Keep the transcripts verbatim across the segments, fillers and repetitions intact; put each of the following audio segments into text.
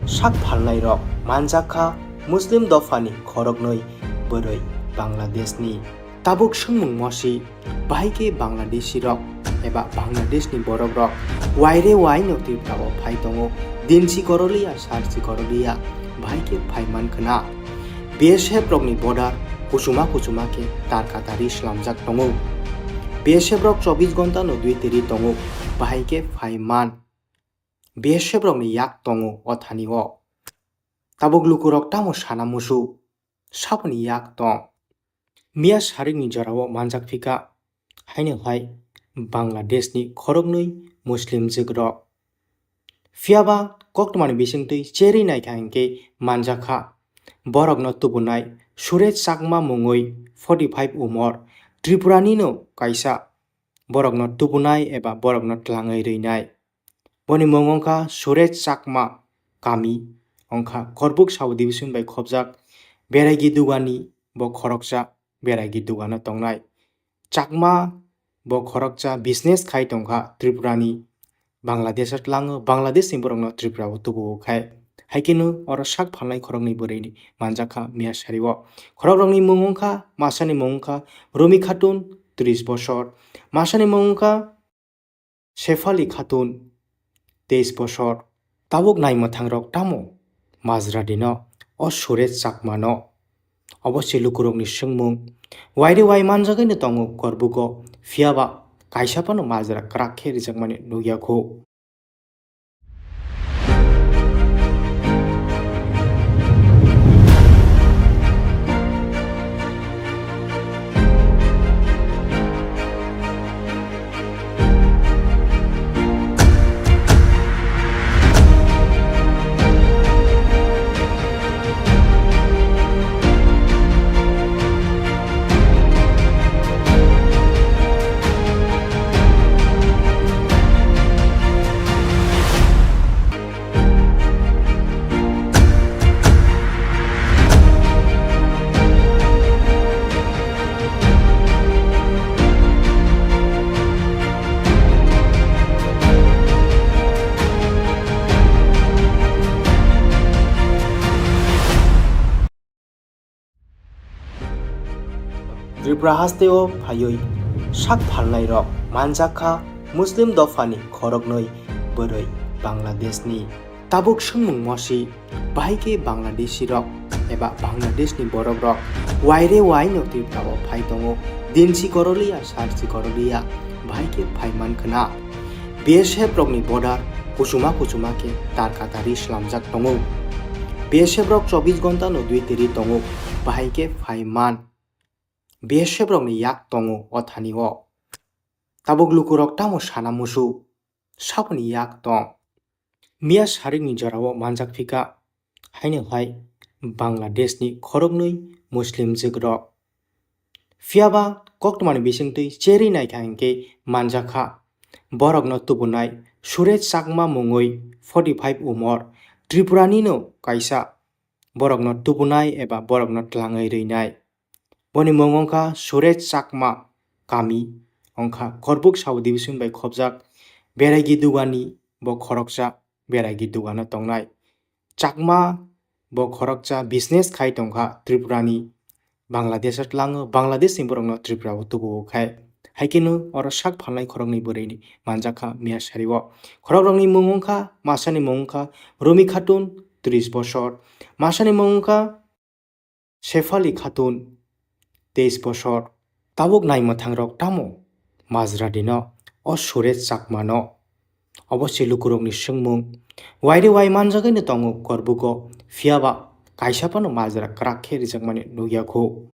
Sak phalnairok manjak kha Muslim dophani khoroknwi bwrwi Bangladeshni. Tabuk swngmung mosi, bahai khe Bangladeshirok eba Bangladeshni borokrok waire waino Tripurao phai tongo, dinsi koroliya, sarsi koroliya, bahai khe phai man khna. B S F rokni border kuchuma kuchuma khe tarkatari slamjak tongo. B S F rok chobbish ghonta no dui teri tongo, bahai khe phai man. B S F rokni yak tongo o thani o. Tabuk lukurok tamo sana musu, saboni yak tong. Miya sarikni jorao manjak phika, haino hai Bangladeshni khoroknwi Muslim jwkrok. Phiyaba koktwmani bisingtwi cherwi naikha hinkhe manjakha. Borokno tubunai Suresh Chakma mungwi forty five umor, Tripuranino kaisa borokno tubunai eba borokno tlangwi rwinai. Boni mung wngkha Suresh Chakma, kami wngkha Korbuk sub division bai khobjak Beraigi Dugani, bo khoroksa Beraigi Dugano tongnai. Chakma bo khoroksa business khai tongkha Tripurani, Bangladesho tlango, Bangladeshni borokno Tripurao tubuo khai. Haikheno oro sak phalnai khoroknwi bwrwi manjakha miya sario. Khorokrokni mung wngkha, masani mung wngkha Rumi Khatun, tris bosor, masani mung wngkha Shefali Khatun, teis bosor. Tabuk naimwthangrok tamo majra dino o Suresh Chakmano? Obo se lukurokni swngmung. Waire wai manjagwino tongo Korbugo, phiyaba kaisa phano majra kwrak khe rijakmani nukya kho. Tripura hasteo phaiwi sak phalnairok manjak kha Muslim dophani khoroknwi bwrwi Bangladeshni. Tabuk swngmung mosi, bahai khe Bangladeshirok eba Bangladeshni borokrok waire waino Tripurao phai tongo, dinsi koroliya, sarsi koroliya, bahai khe phai man khna. B S F rokni border kuchuma kuchuma khe tarkatari slamjak tongo. B S F rok chobbish ghonta no dui teri tongo, bahai khe phai man. B S F rokni yak tongo o thani o. Tabuk lukurok tamo sana musu, saboni yak tong. Miya sarikni jorao manjak phika, haino hai Bangladeshni khoroknwi Muslim jwkrok. Phiyaba koktwmani bisingtwi cherwi naikha hinkhe manjakha. Borokno tubunai Suresh Chakma mungwi forty five umor, Tripuranino kaisa borokno tubunai eba borokno tlangwi rwinai. Boni mung wngkha Suresh Chakma, kami wngkha Korbuk sub division bai khobjak Beraigi Dugani, bo khoroksa Beraigi Dugano tongnai. Chakma bo khoroksa business khai tongkha Tripurani, Bangladesho tlango, Bangladeshni borokno Tripurao tubuo khai. Haikheno oro sak phalnai khoroknwi bwrwini manjakha miya sario. Khorokrokni mung wngkha, masani mung wngkha Rumi Khatun, tris bosor, masani mung wngkha Shefali Khatun, teis bosor. Tabuk naimwthangrok tamo majra dino o Suresh Chakmano? Obo se lukurokni swngmung. Waire wai manjagwino tongo Korbugo, phiyaba kaisa phano majra kwrak khe rijakmani nukya kho.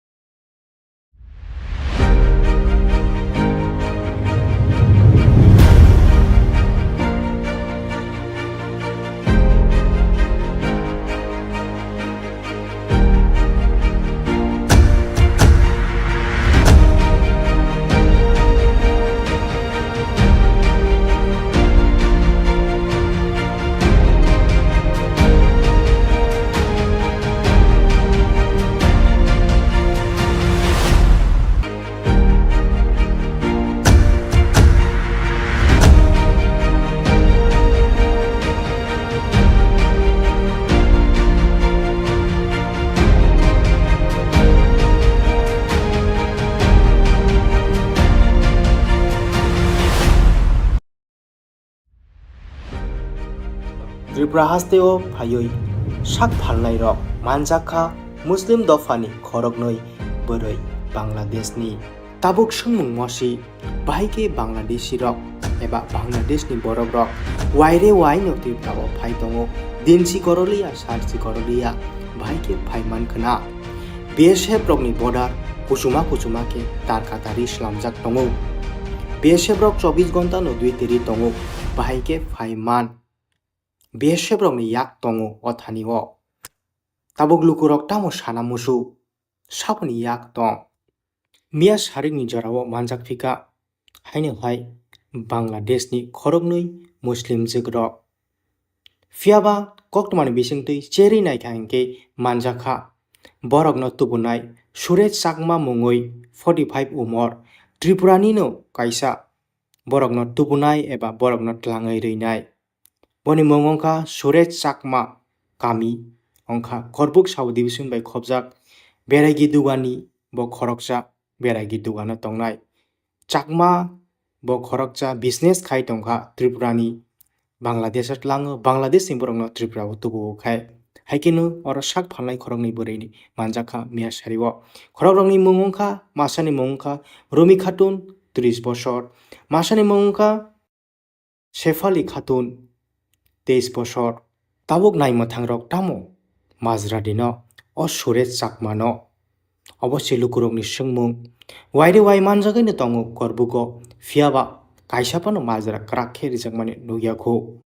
Tripura hasteo phaiwi sak phalnairok manjakha Muslim dophani khoroknwi bwrwi Bangladeshni. Tabuk swngmung mosi, bahai khe Bangladeshirok eba Bangladeshni borokrok waire waino Tripurao phai tongo, dinsi koroliya, sarsi koroliya, bahai khe phaiman khna. B S F rokni border kuchuma kuchuma khe tarka tari slamjak tongo. B S F rok chobbish ghonta no dui teri tongo, bahai khe phaiman. B S F rokni yak tongo o thani o. Tabuk lukurok tamo sana musu, saboni yak tong. Miya sarikni jorao manjak phika, haino hai Bangladeshni khoroknwi Muslim jwkrok. Phiyaba koktwmani bisingtwi cherwi naikha hinkhe manjakha. Borokno tubunai Surej Chakma mungwi forty five umor, Tripuranino kaisa borokno tubunai eba borokno tlangwi rwinai. Boni mung wngkha Surej Chakma, kami wngkha Korbuk sub division bai khobjak Beraigi Dugani, bo khoroksa Beraigi Dugano tongnai. Chakma bo khoroksa business khai tongkha Tripurani, Bangladesh tlango, Bangladeshni borokno Tripura o tubuo khai. Haikhe no oro sak phalnai khoroknwi bwrwini manjakha miya sari o. Khorokrokni mung wngkha, masani mung wngkha Rumi Khatun, tris bosor, masani mung wngkha Sefali Khatun, teis bosor. Tabuk naimwthangrok tamo majra dino o Surej Chakmano? Obo se lukurokni swngmung. Waire wai manjagwino tongo Korbugo, phiyaba kaisa phano majra kwrak khe rijakmani nukya kho.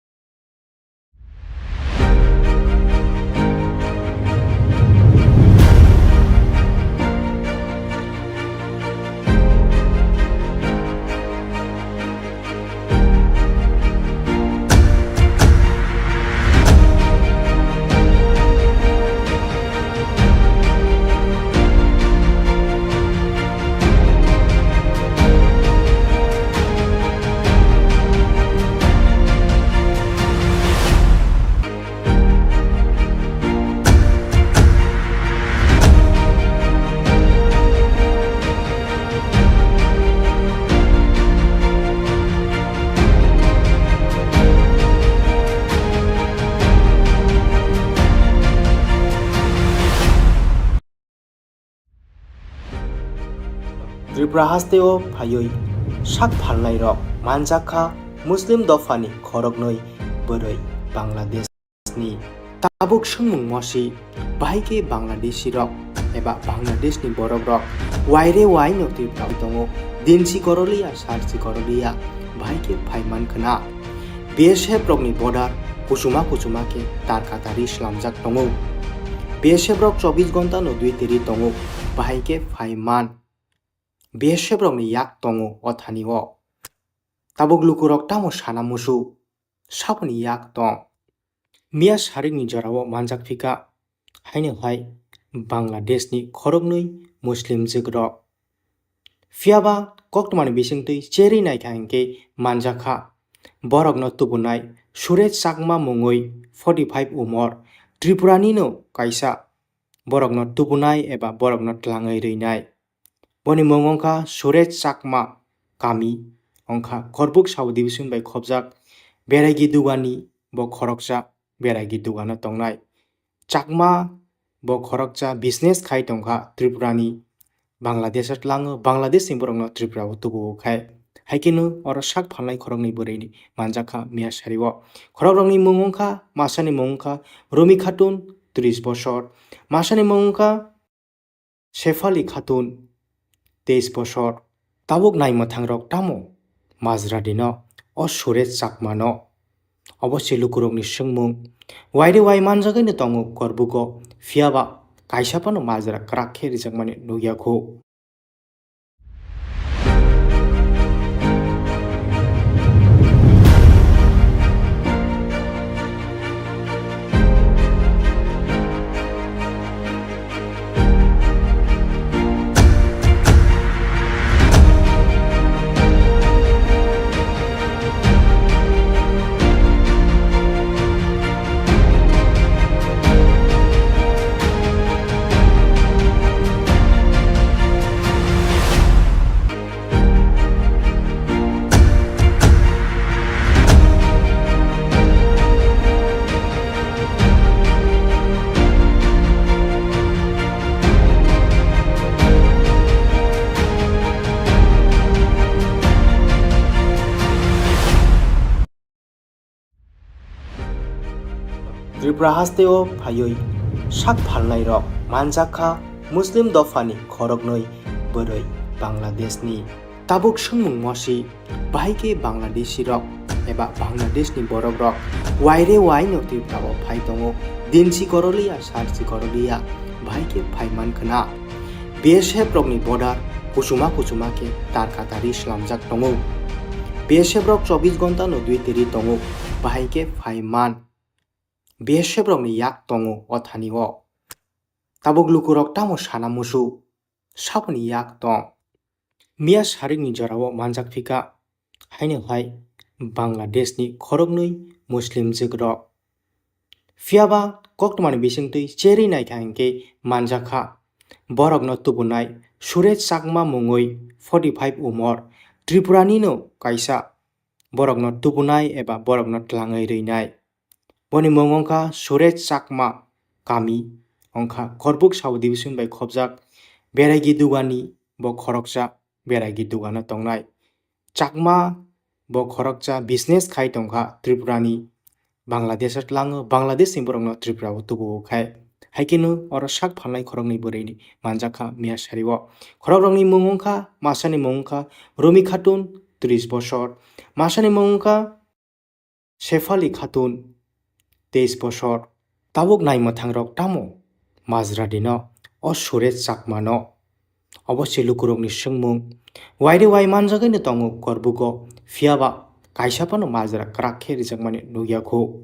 Tripura hasteo phaiwi sak phalnairok manjakha Muslim dophani khoroknwi bwrwi Bangladeshni. Tabuk swngmung mosi, bahai khe Bangladeshirok eba Bangladeshni borokrok waire waino Tripura tongo, dinsi koroliya, sarsi koroliya, bahai khe phaiman khna. B S F rokni border kuchuma kuchuma khe tarka tari slamjak tongo. B S F rok chobbish ghonta no dui teri tongo, bahai khe phaiman. B S F rokni yak tongo o thani o. Tabuk lukurok tamo sana musu, saboni yak tong. Miya sarikni jorao manjak phika, haino hai Bangladeshni khoroknwi Muslim jwkrok. Phiyaba koktwmani bisingtwi cherwi naikha hinkhe manjakha. Borokno tubunai Surej Chakma mungwi forty five umor, Tripuranino kaisa borokno tubunai eba borokno tlangwi rwinai. Boni mung wngkha Surej Chakma, kami wngkha Korbuk sub division bai khobjak Beraigi Dugani, bo khoroksa Beraigi Dugano tongnai. Chakma bo khoroksa business khai tongkha Tripurani, Bangladesh tlango, Bangladeshni borokno Tripura o tubuo khai. Haikhe no oro sak phalnai khoroknwi bwrwini manjakha miya sari o. Khorokrokni mung wngkha, masani mung wngkha Rumi Khatun, tris bosor, masani mung wngkha Sefali Khatun, teis bosor. Tabuk naimwthangrok tamo majra dino o Surej Chakmano? Obo se lukurokni swngmung. Waire wai manjagwino tongo Korbugo, phiyaba kaisa phano majra kwrak khe rijakmani nukya kho. Tripura hasteo phaiwi sak phalnairok manjak kha Muslim dophani khoroknwi bwrwi Bangladeshni. Tabuk swngmung mosi, bahai khe Bangladeshirok eba Bangladeshni borokrok waire waino Tripurao phai tongo, dinsi koroliya, sarsi koroliya, bahai khe phai man khna. B S F rokni border kuchuma kuchuma khe tarkatari slamjak tongo. B S F rok chobbish ghonta no duty ri tongo, bahai khe phai man. B S F rokni yak tongo o thani o. Tabuk lukurok tamo sana musu, saboni yak tong. Miya sarikni jorao manjak phika, haino hai Bangladeshni khoroknwi Muslim jwkrok. Phiyaba koktwmani bisingtwi cherwi naikha hinkhe manjakha. Borokno tubunai Surej Chakma mungwi forty five umor, Tripuranino kaisa borokno tubunai eba borokno tlangwi rwinai. Boni mung wngkha Surej Chakma, kami wngkha Korbuk sub division bai khobjak Beraigi Dugani, bo khoroksa Beraigi Dugano tongnai. Chakma bo khoroksa business khai tongkha Tripurani, Bangladesho tlango, Bangladeshni borokno Tripurao tubuo khai. Haikhe no oro sak phalnai khoroknwi bwrwini manjakha miya sario. Khorokrokni mung wngkha, masani mung wngkha Rumi Khatun, tris bosor, masani mung wngkha Sefali Khatun, teis bosor. Tabuk naimwthangrok tamo majra dino o Surej Chakmano? Obo se lukurokni swngmung. Waire wai manjagwino tongo Korbugo, phiyaba kaisa phano majra kwrak khe rijakmani nukya kho.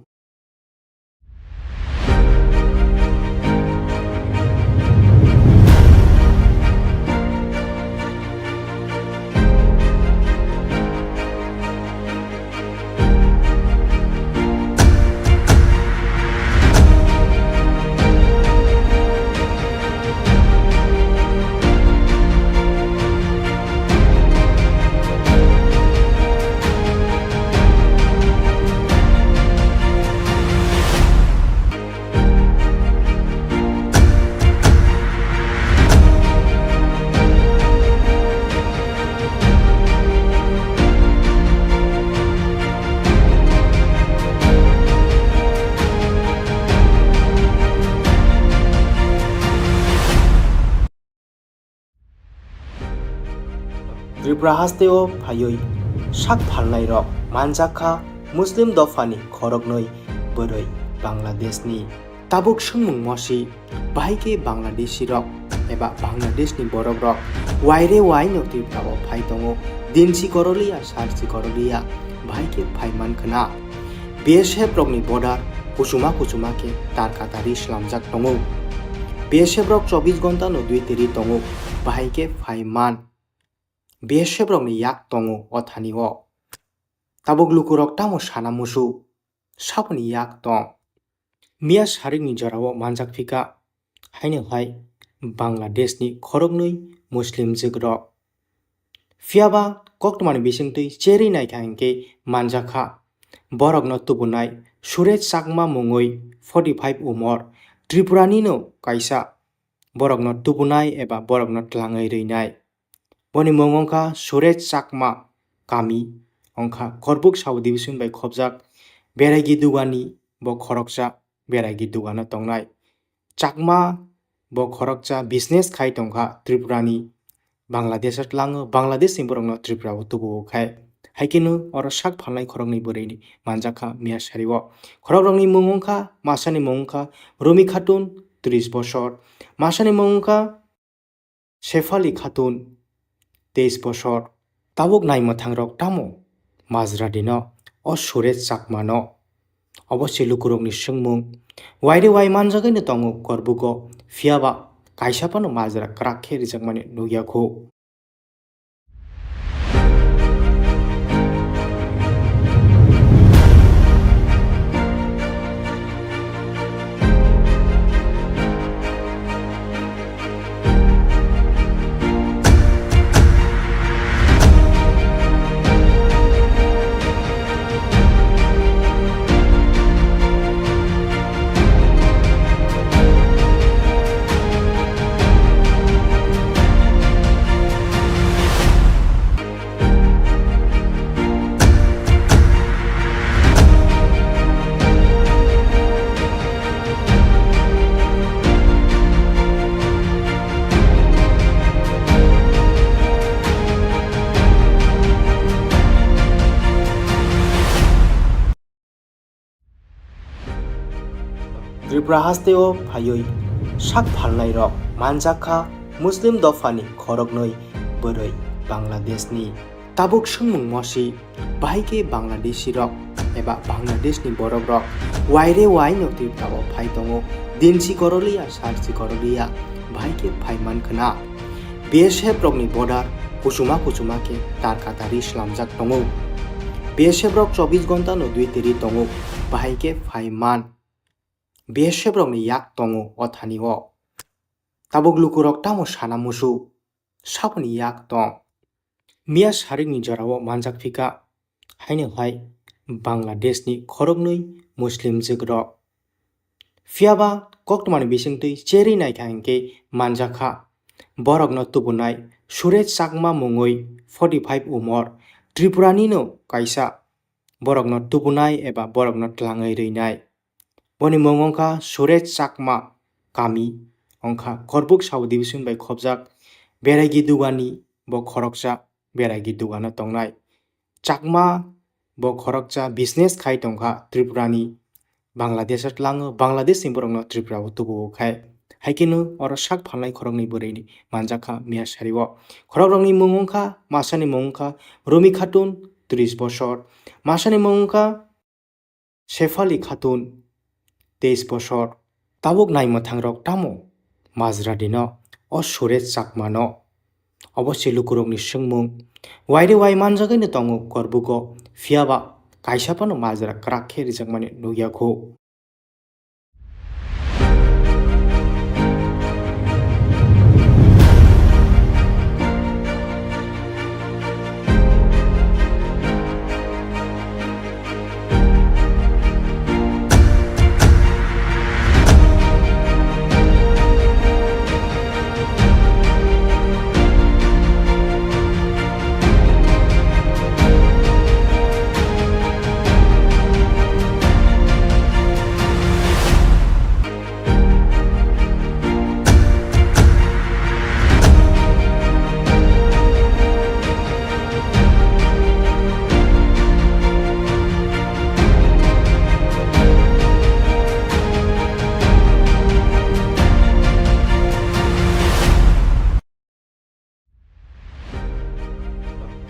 Tripura hasteo phaiwi sak phalnairok manjakha Muslim dophani khoroknwi bwrwi Bangladeshni. Tabuk swngmung mosi, bahai khe Bangladeshirok eba Bangladeshni borokrok waire waino Tripurao phai tongo, dinsi koroliya, sarsi koroliya, bahai khe phai man khna. B S F rokni border kuchuma kuchuma khe tarkatari slamjak tongo. B S F rok chobbish ghonta no duty ri tongo, bahai khe phai man. B S F rokni yak tongo o thani o. Tabuk lukurok tamo sana musu, saboni yak tong. Miya sarikni jorao manjak phika, haino hai Bangladeshni khoroknwi Muslim jwkrok. Phiyaba koktwmani bisingtwi cherwi naikha hinkhe manjakha. Borokno tubunai Surej Chakma mungwi forty five umor, Tripuranino kaisa borokno tubunai eba borokno tlangwi rwinai. Boni mung wngkha Surej Chakma, kami wngkha Korbuk sub division bai khobjak Beraigi Dugani, bo khoroksa Beraigi Dugano tongnai. Chakma bo khoroksa business khai tongkha Tripurani, Bangladesho tlango, Bangladeshni borokno Tripurao tubuo khai. Haikhe no oro sak phalnai khoroknwi bwrwini manjakha miya sario. Khorokrokni mung wngkha, masani mung wngkha Rumi Khatun, tris bosor, masani mung wngkha Sefali Khatun, teis bosor. Tabuk naimwthangrok tamo majra dino o Surej Chakmano? Obo se lukurokni swngmung. Waire wai manjagwino tongo Korbugo, phiyaba kaisa phano majra kwrak khe rijakmani nukya kho. Tripura hasteo phaiwi sak phalnairok manjak kha Muslim dophani khoroknwi bwrwi Bangladeshni. Tabuk swngmung mosi, bahai khe Bangladeshirok eba Bangladeshni borokrok waire waino Tripurao phai tongo, dinsi koroliya, sarsi koroliya, bahai khe phai man khna. B S F rokni border kuchuma kuchuma khe tar katari slamjak tongo. B S F rok chobbish ghonta no duty ri tongo, bahai khe phai man. B S F rokni yak tongo o thani o. Tabuk lukurok tamo sana musu, saboni yak tong. Miya sarikni jorao manjak phika, haino hai Bangladeshni khoroknwi Muslim jwkrok. Phiyaba koktwmani bisingtwi cherwi naikha hinkhe manjakha. Borokno tubunai Surej Chakma mungwi forty five umor, Tripuranino kaisa borokno tubunai eba borokno twlangwi rwinai. Boni mung wngkha Surej Chakma, kami wngkha Korbuk sub division bai khobjak Beraigi Dugani, bo khoroksa Beraigi Dugano tongnai. Chakma bo khoroksa business khai tongkha Tripurani, Bangladesh o tlango, Bangladesh ni borokno Tripura o tubuo khai. Hai kheno oro sak phalnai khoroknwi bwrwi manjakha Miyasari o. Khorokrokni mung wngkha, masani mung wngkha Rumi Khatun, tris bosor, masani mung wngkha Shefali Khatun, teis bosor. Tabuk naimwthangrok tamo majra dino o Surej Chakmano? Obo se lukurokni swngmung. Waire wai manjagwino tongo Korbugo, phiyaba kaisa phano majra kwrak khe rijakmani nukya kho.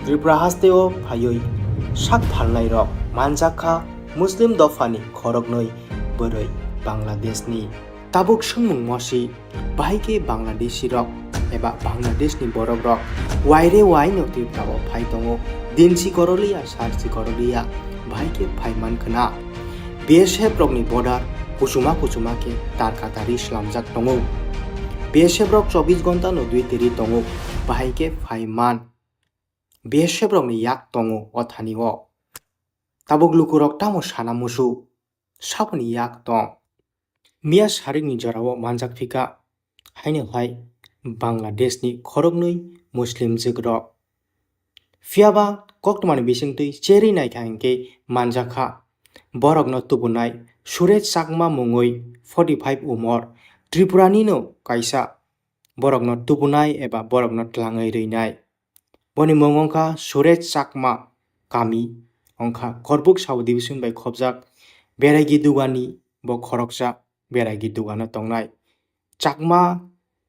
Tripura hasteo phaiwi sak phalnairok manjak kha Muslim dophani khoroknwi bwrwi Bangladeshni. Tabuk swngmung mosi, bahai khe Bangladeshirok eba Bangladeshni borokrok waire waino Tripurao phai tongo, dinsi koroliya, sarsi koroliya, bahai khe phai man khna. B S F rokni border kuchuma kuchuma khe tar katari slamjak tongo. B S F rok chobbish ghonta no duty ri tongo, bahai khe phai man. B S F rokni yak tongo o thani o. Tabuk lukurok tamo sana musu, saboni yak tong. Miya sarikni jorao manjak phika, haino hai Bangladeshni khoroknwi Muslim jwkrok. Phiyaba koktwmani bisingtwi cherwi naikha hinkhe manjakha. Borokno tubunai Surej Chakma mungwi forty five umor, Tripuranino kaisa borokno tubunai eba borokno twlangwi rwinai. Boni mung wngkha Surej Chakma, kami wngkha Korbuk sub division bai khobjak Beraigi Dugani, bo khoroksa Beraigi Dugano tongnai. Chakma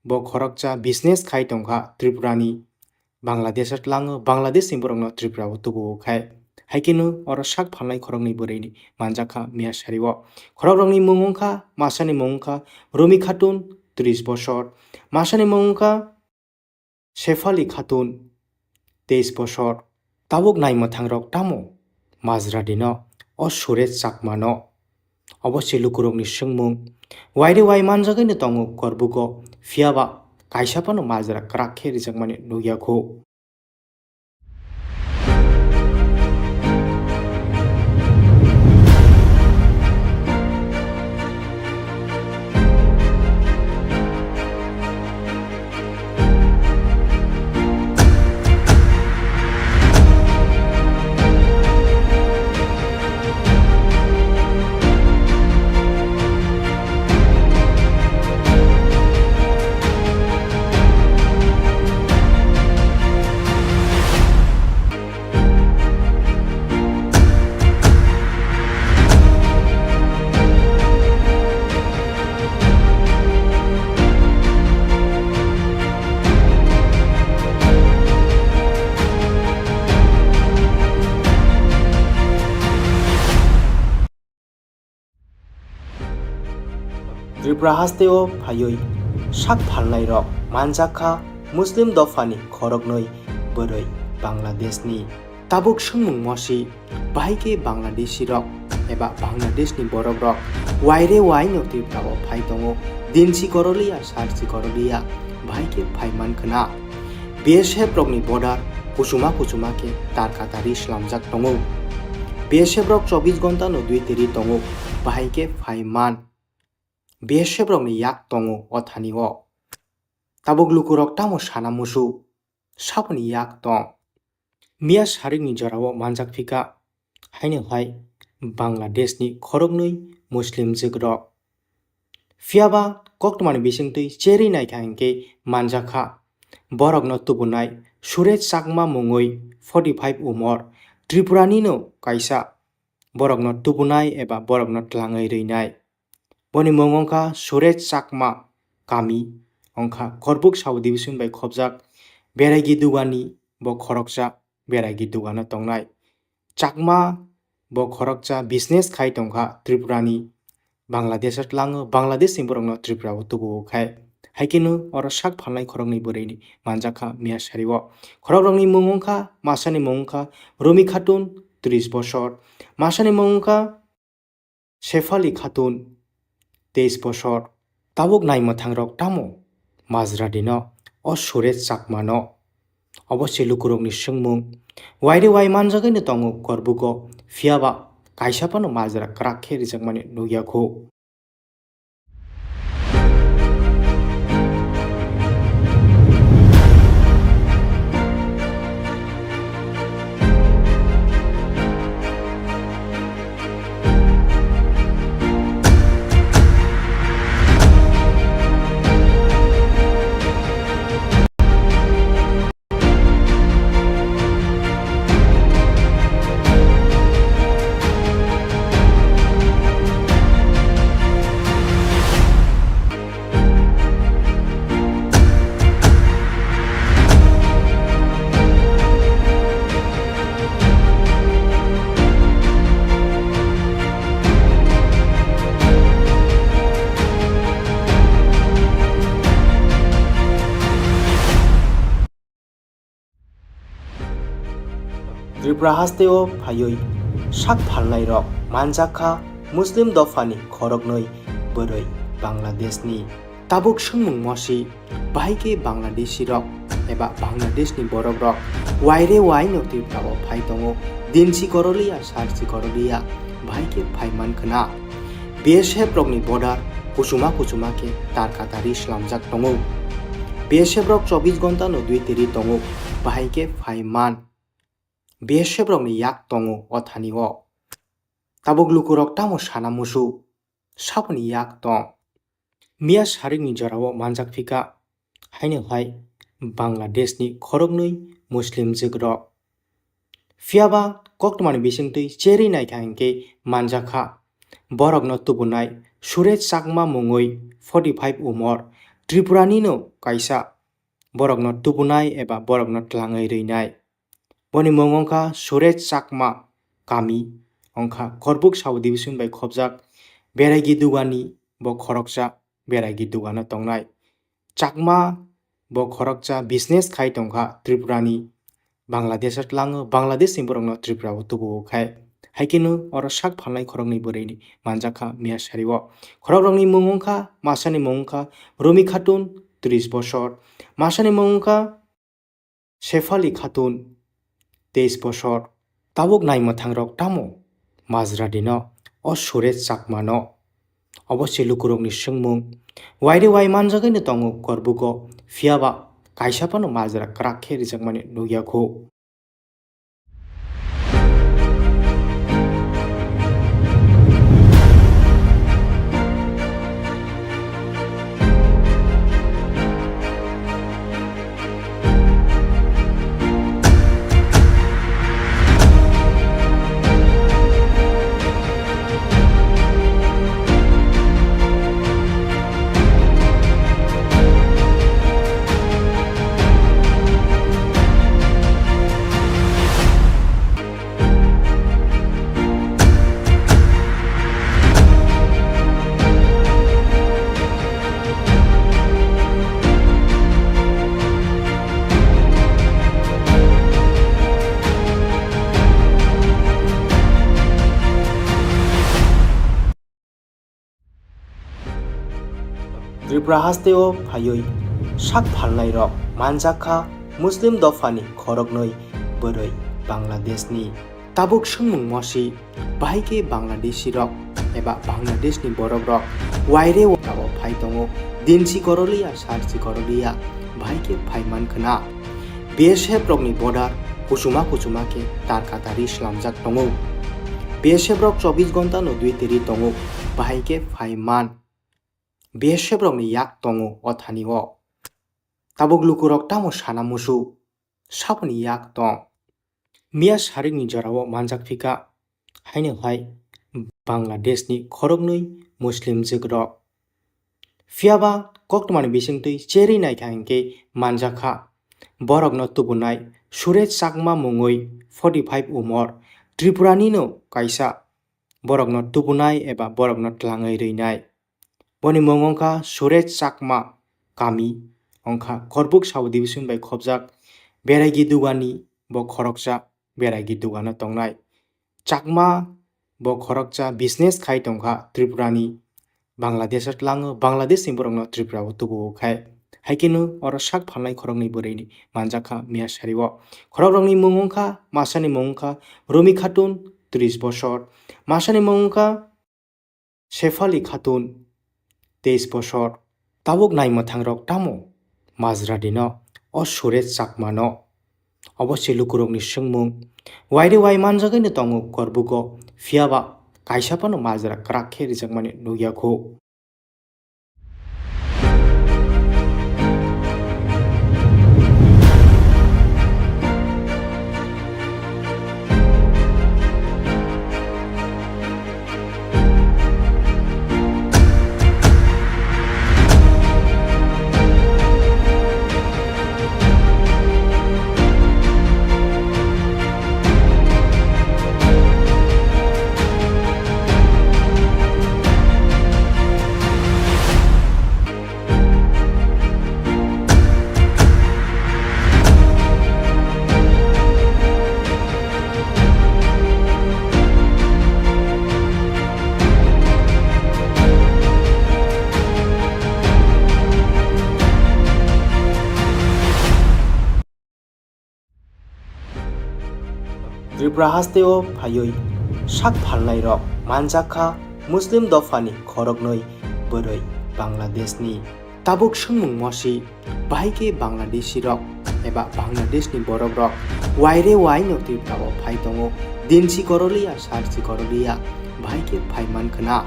bo khoroksa business khai tongkha Tripurani, Bangladesh o tlango, Bangladesh ni borokno Tripura o tubuo khai. Hai kheno oro sak phalnai khoroknwi bwrwi manjak kha Miyasari o. Khorokrokni mung wngkha, masani mung wngkha Rumi Khatun, tris bosor, masani mung wngkha Shefali Khatun, teis bosor. Tabuk naimwthangrok tamo majra dino o Surej Chakmano? Obo se lukurokni swngmung. Waire wai manjagwino tongo Korbugo, phiyaba kaisa phano majra kwrak khe rijakmani nukya kho. Tripura hasteo phaiwi sak phalnairok manjakha Muslim dophani khoroknwi bwrwi Bangladeshni. Tabuk swngmung mosi, bahai khe Bangladeshirok eba Bangladeshni borokrok waire waino Tripurao phai tongo, dinsi koroliya, sarsi koroliya, bahai khe phai mankhwna. B S F rokni border kuchuma kuchuma khe tarkatari slamjak tongo. B S F rok chobbish ghonta no dui tiri tongo, bahai khe phai man. B S F rokni yak tongo o thani o. Tabuk lukurok tamo sana musu, saboni yak tong. Miya sarikni jorao manjak phika, haino hai Bangladeshni khoroknwi Muslim jwkrok. Phiyaba koktwmani bisingtwi cherwi naikha hinkhe manjakha. Borokno tubunai Suresh Chakma mungwi forty five umor, Tripuranino kaisa borokno tubunai eba borokno twlangwi rwinai. Boni mung wngkha Suresh Chakma, kami wngkha Korbuk sub division bai khobjak Beraigi Dugani, bo khoroksa Beraigi Dugano tongnai. Chakma bo khoroksa business khai tongkha Tripurani, Bangladesh o tlango, Bangladesh ni borokno Tripura o tubuo khai. Hai kheno oro sak phalnai khoroknwi bwrwi manjakha miya sari o. Khorokrokni mung wngkha, masani mung wngkha Rumi Khatun, tris bosor, masani mung wngkha Sefali Khatun, teis bosor. Tabuk naimwthangrok tamo majra dino o Suresh Chakmano? Obo se lukurokni swngmung. Waire wai manjagwino tongo Korbugo, phiyaba kaisa phano majra kwrak khe rijakmani nukya kho. Tripura hasteo phaiwi sak phalnairok manjakha Muslim dophani khoroknwi bwrwi Bangladeshni. Tabuk swngmung mosi, bahai khe Bangladeshirok eba Bangladeshni borokrok waire waino Tripurao phai tongo, dinsi koroliya, sarsi koroliya, bahai khe phai mankhwna. B S F rokni border kuchuma kuchuma khe tarkatari slamjak tongo. B S F rok chobbish ghonta no dui tiri tongo, bahai khe phai man. B S F rokni yak tongo o thani o. Tabuk lukurok tamo sana musu, saboni yak tong. Miya sarikni jorao manjak phika, haino hai Bangladeshni khoroknwi Muslim jwkrok. Phiyaba koktwmani bisingtwi cherwi naikha hinkhe manjakha. Borokno tubunai Suresh Chakma mungwi forty five umor, Tripuranino kaisa borokno tubunai eba borokno twlangwi rwinai. Boni mung wngkha Suresh Chakma, kami wngkha Korbuk sub division bai khobjak Beraigi Dugani, bo khoroksa Beraigi Dugano tongnai. Chakma bo khoroksa business khai tongkha Tripurani, Bangladesh o tlango, Bangladesh ni borokno Tripura o tubuo khai. Hai kheno oro sak phalnai khoroknwi bwrwi manjakha miya sari o. Khorokrokni mung wngkha, masani mung wngkha Rumi Khatun, tris bosor, masani mung wngkha Sefali Khatun, teis bosor. Tabuk naimwthangrok tamo majra dino o Suresh Chakmano? Obo se lukurokni swngmung. Waire wai manjagwino tongo Korbugo, phiyaba kaisa phano majra kwrak khe rijakmani nukya kho. Tripura hasteo phaiwi sak phalnairok manjak kha Muslim dophani khoroknwi bwrwi Bangladeshni. Tabuk swngmung mosi, bahai khe Bangladeshirok eba Bangladeshni borokrok waire wao phai tongo, din si koroliya, sar si koroliya, bahai khe phai man khna. B S F rokni border kuchuma kuchuma khe tar katari slamjak tongo. B S F rok chobbish ghonta no dui teri tongo, bahai khe phai man. B S F rokni yak tongo o thani o. Tabuk lukurok tamo sana musu, saboni yak tong. Miya sarikni jorao manjak phika, haino hai Bangladeshni khoroknwi Muslim jwkrok. Phiyaba koktwmani bisingtwi cherwi naikha hinkhe manjakha. Borokno tubunai Surej Chakma mungwi forty five umor Tripuranino kaisa borokno tubunai eba borokno twlangwi rwinai. Boni mung wngkha Surej Chakma, kami wngkha Korbuk sub division bai khobjak Beraigi Dugani, bo khoroksa Beraigi Dugano tongnai. Chakma bo khoroksa business khai tongkha Tripurani, Bangladesh o tlango, Bangladesh ni borokno Tripura o tubuo khai. Haikhe no oro sak phalnai khoroknwi bwrwini manjakha miya sari o. Khorokrokni mung wngkha, masani mung wngkha Rumi Khatun, tris bosor, masani mung wngkha Shefali Khatun, teis bosor. Tabuk naimwthangrok tamo majra dino o Surej Chakmano? Obo se lukurokni swngmung. Waire wai manjagwino tongo Korbugo, phiyaba kaisa phano majra kwrak khe rijakmani nukya kho. Tripura hasteo phaiwi sak phalnairok manjak kha Muslim dophani khoroknwi bwrwi Bangladeshni. Tabuk swngmung mosi, bahai khe Bangladeshirok eba Bangladeshni borokrok waire waino Tripura o phai tongo, din si koroliya, sar si koroliya, bahai khe phai man khna.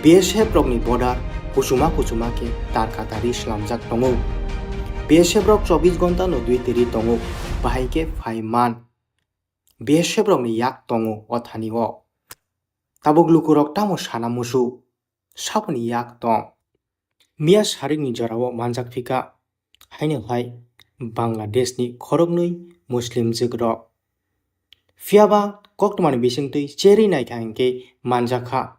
B S F rokni border kuchuma kuchuma khe tar katari slamjak tongo. B S F rok chobbish ghonta no dui teri tongo, bahai khe phai man. B S F rokni yak tongo o thani o. Tabuk lukurok tamo sana musu, saboni yak tong. Miya sarikni jorao manjak phika, haino hai Bangladeshni khoroknwi Muslim jwkrok. Phiyaba koktwmani bisingtwi cherwi naikha hinkhe manjakha.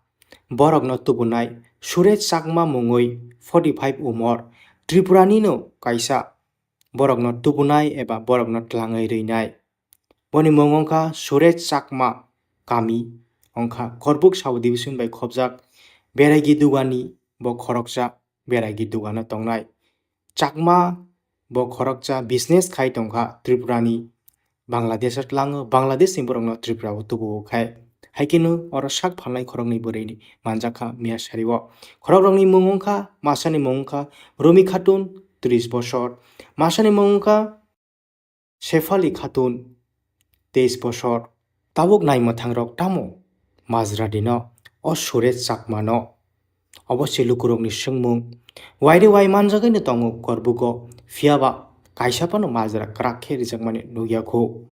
Borokno tubunai Surej Chakma mungwi forty five umor Tripuranino kaisa borokno tubunai eba borokno twlangwi rwinai. Boni mung wngkha Surej Chakma, kami wngkha Korbuk sub division bai khobjak Beraigi Dugani, bo khoroksa Beraigi Dugano tongnai. Chakma bo khoroksa business khai tongkha Tripurani, Bangladesh o tlango, Bangladesh ni borokno Tripura o tubuo khai. Haikhe no oro sak phalnai khoroknwi bwrwini manjak kha miya sari o. Khorokrokni mung wngkha, masani mung wngkha Rumi Khatun, tris bosor, masani mung wngkha Shefali Khatun, teis bosor. Tabuk naimwthangrok tamo majra dino o Surej Chakmano? Obo se lukurokni swngmung. Waire wai manjagwino tongo Korbugo, phiyaba kaisa phano majra kwrak khe rijakmani nukya kho.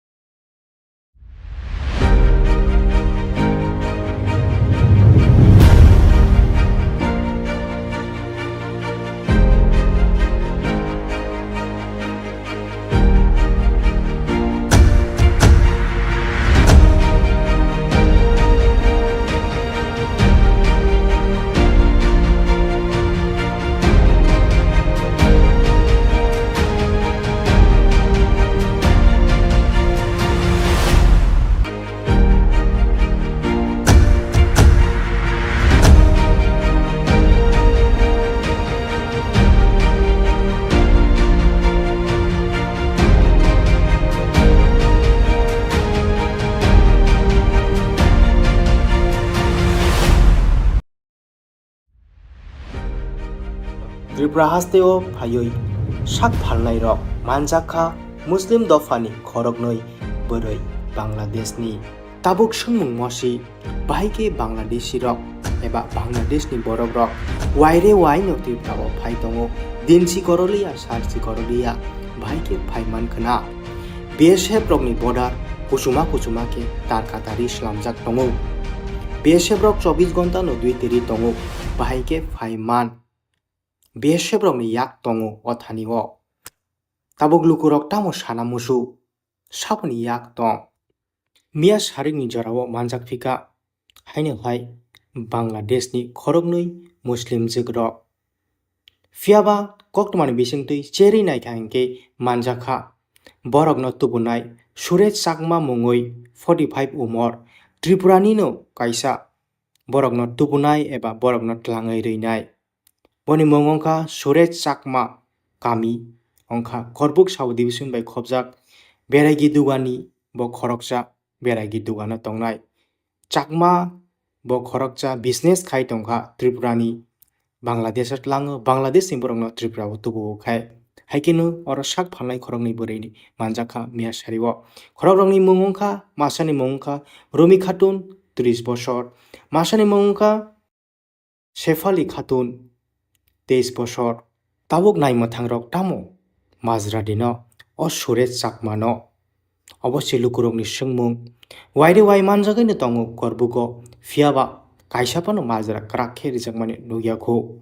Tripura hasteo phaiwi sak phalnairok manjakha Muslim dophani khoroknwi bwrwi Bangladeshni. Tabuk swngmung mosi, bahai khe Bangladeshirok eba Bangladeshni borokrok waire waino Tripurao phai tongo, dinsi koroliya, sarsi koroliya, bahai khe phai mankhwna. B S F rokni border kuchuma kuchuma khe tarkatari slamjak tongo. B S F rok chobbish ghonta no dui teri tongo, bahai khe phai man. B S F rokni yak tongo o thani o. Tabuk lukurok tamo sana musu, saboni yak tong. Miya sarikni jorao manjak phika, haino hai Bangladeshni khoroknwi Muslim jwkrok. Phiyaba koktwmani bisingtwi cherwi naikha hinkhe manjakha. Borokno tubunai Suresh Chakma mungwi forty five umor, Tripuranino kaisa borokno tubunai eba borokno tlangwi rwinai. Boni mung wngkha Suresh Chakma, kami wngkha Korbuk sub division bai khobjak Beraigi Dugani, bo khoroksa Beraigi Dugano tongnai. Chakma bo khoroksa business khai tongkha Tripurani, Bangladesho tlango, Bangladeshni borokno Tripurao tubuo khai. Haikheno oro sak phalnai khoroknwi bwrwini manjakha miya sario. Khorokrokni mung wngkha, masani mung wngkha Rumi Khatun, tris bosor, masani mung wngkha Sefali Khatun, teis bosor. Tabuk naimwthangrok tamo majra dino o Suresh Chakmano? Obo se lukurokni swngmung. Waire wai manjagwino tongo Korbugo, phiyaba kaisa phano majra kwrak khe rijakmani nukya kho.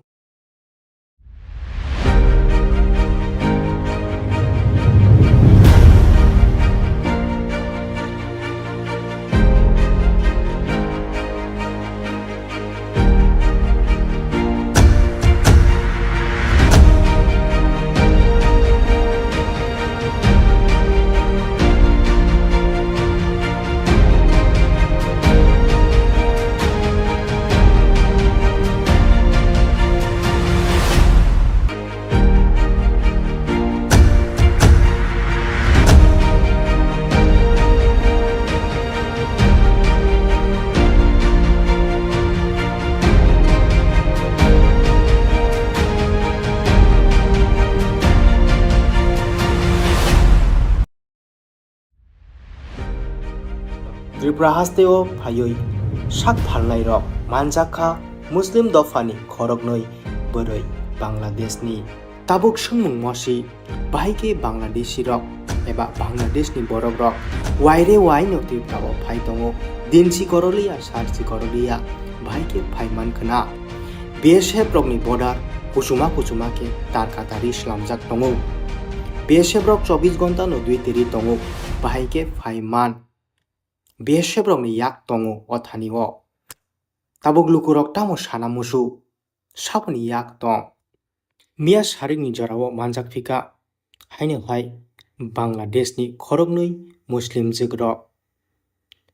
Tripura hasteo phaiwi sak phalnairok manjakha Muslim dophani khoroknwi bwrwi Bangladeshni. Tabuk swngmung mosi, bahai khe Bangladeshirok eba Bangladeshni borokrok waire waino Tripurao phai tongo, dinsi koroliya, sarsi koroliya, bahai khe phai mankhwna. B S F rokni border kuchuma kuchuma khe tarkatari slamjak tongo. B S F rok chobbish ghonta no dui teri tongo, bahai khe phai man. B S F rokni yak tongo o thani o. Tabuk lukurok tamo sana musu, saboni yak tong. Miya sarikni jorao manjak phika, haino hai Bangladeshni khoroknwi Muslim jwkrok.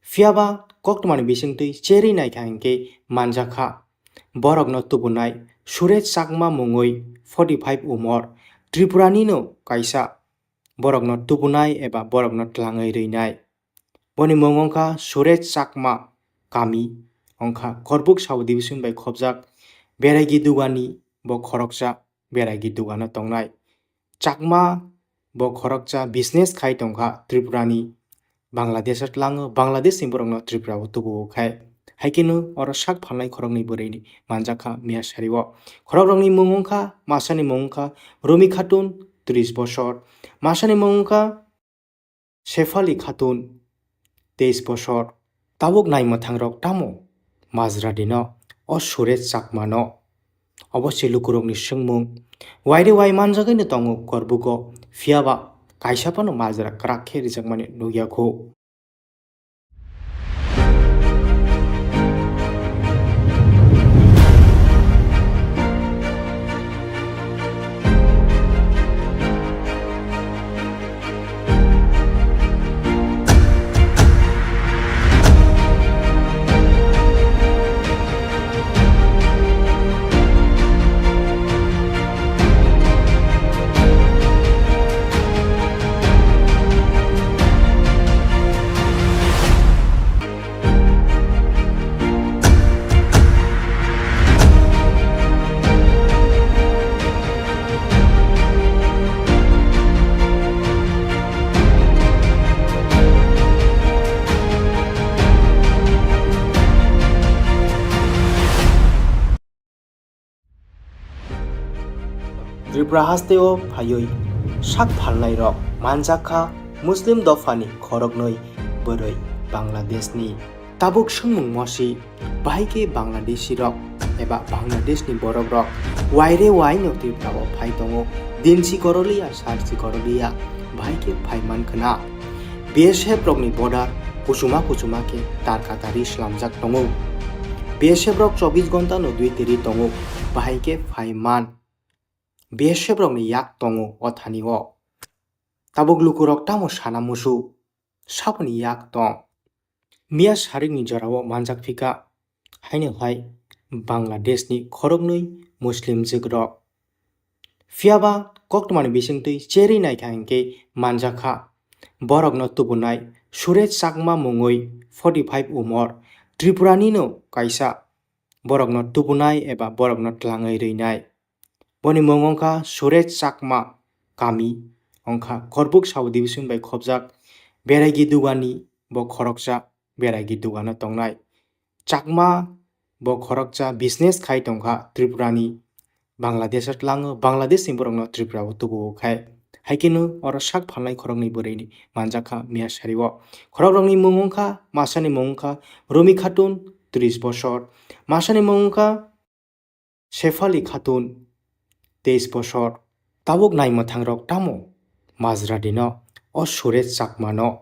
Phiyaba koktwmani bisingtwi cherwi naikha hinkhe manjakha. Borokno tubunai Suresh Chakma mungwi forty five umor, Tripuranino kaisa borokno tubunai eba borokno tlangwi rwinai. Boni mung wngkha Suresh Chakma, kami wngkha Korbuk sub division bai khobjak Beraigi Dugani, bo khoroksa Beraigi Dugano tongnai. Chakma bo khoroksa business khai tongkha Tripurani, Bangladesho tlango, Bangladeshni borokno Tripurao tubuo khai. Haikheno oro sak phalnai khoroknwi bwrwini manjakha miya sario. Khorokrokni mung wngkha, masani mung wngkha Rumi Khatun, tris bosor, masani mung wngkha Sefali Khatun, teis bosor. Tabuk naimwthangrok tamo majra dino o Suresh Chakmano? Obo se lukurokni swngmung. Waire wai manjagwino tongo Korbugo, phiyaba kaisa phano majra kwrak khe rijakmani nukya kho. Tripura hasteo phaiwi sak phalnairok manjakha Muslim dophani khoroknwi bwrwi Bangladeshni. Tabuk swngmung mosi, bahai khe Bangladeshirok eba Bangladeshni borokrok waire waino Tripurao phai tongo, dinsi koroliya, sarsi koroliya, bahai khe phai mankhwna. B S F rokni border kuchuma kuchuma khe tarka tari slamjak tongo. B S F rok chobbish ghonta no dui teri tongo, bahai khe phai man. B S F rokni yak tongo o thani o. Tabuk lukurok tamo sana musu, saboni yak tong. Miya sarikni jorao manjak phika, haino hai Bangladeshni khoroknwi Muslim jwkrok. Phiyaba koktwmani bisingtwi cherwi naikha hinkhe manjakha. Borokno tubunai Surej Chakma mungwi forty five umor, Tripuranino kaisa borokno tubunai eba borokno tlangwi rwinai. Boni mung wngkha Surej Chakma, kami wngkha Korbuk sub division bai khobjak Beraigi Dugani, bo khoroksa Beraigi Dugano tongnai. Chakma bo khoroksa business khai tongkha Tripurani, Bangladesh tlango, Bangladeshni borokno Tripurao tubuo khai. Haikhe no oro sak phalnai khoroknwi bwrwini manjakha miya sario. Khorokrokni mung wngkha, masani mung wngkha Rumi Khatun, tris bosor, masani mung wngkha Sefali Khatun, teis bosor. Tabuk naimwthangrok tamo majra dino o Surej Chakmano?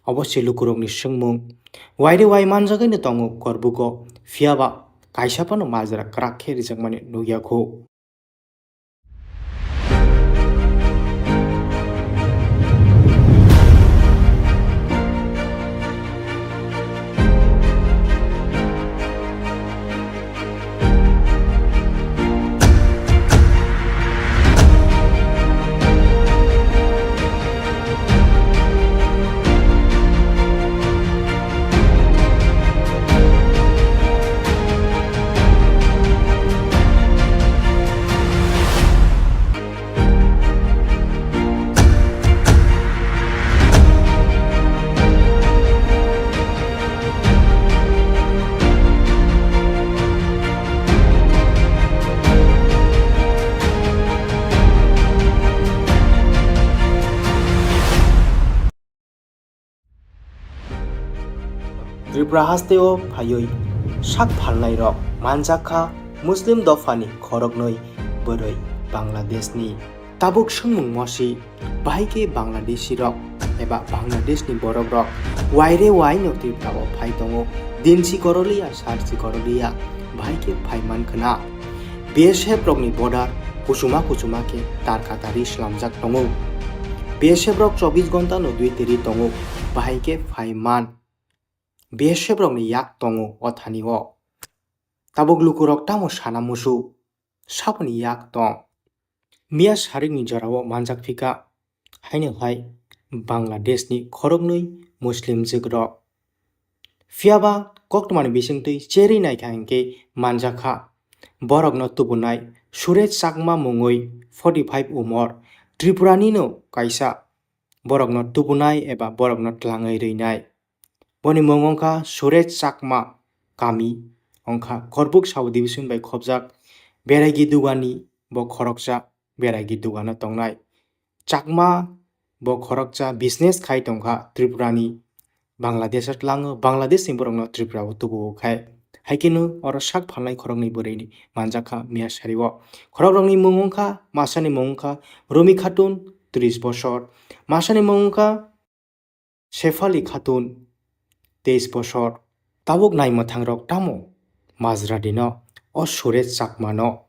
Obo se lukurokni swngmung. Waire wai manjagwino tongo Korbugo, phiyaba kaisa phano majra kwrak khe rijakmani nukya kho. Tripura hasteo phaiwi sak phalnairok manjakha Muslim dophani khoroknwi bwrwi Bangladeshni. Tabuk swngmung mosi, bahai khe Bangladeshirok eba Bangladeshni borokrok waire waino Tripurao phai tongo, dinsi koroliya, sarsi koroliya, bahai khe phai mankhwna. B S F rokni border kuchuma kuchuma khe tarka tari slamjak tongo. B S F rok chobbish ghonta no dui teri tongo, bahai khe phai man. B S F rokni yak tongo o thani o. Tabuk lukurok tamo sana musu, saboni yak tong. Miya sarikni jorao manjak phika, haino hai Bangladeshni khoroknwi Muslim jwkrok. Phiyaba koktwmani bisingtwi cherwi naikha hinkhe manjakha. Borokno tubunai Surej Chakma mungwi forty five umor, Tripuranino kaisa borokno tubunai eba borokno tlangwi rwinai. Boni mung wngkha Surej Chakma, kami wngkha Korbuk sub division bai khobjak Beraigi Dugani, bo khoroksa Beraigi Dugano tongnai. Chakma bo khoroksa business khai tongkha Tripurani, Bangladesh tlango, Bangladeshni borokno Tripurao tubuo khai. Haikhe no oro sak phalnai khoroknwi bwrwini manjakha miya sario. Khorokrokni mung wngkha, masani mung wngkha Rumi Khatun, tris bosor, masani mung wngkha Sefali Khatun, teis bosor. Tabuk naimwthangrok tamo majra dino o Surej Chakmano?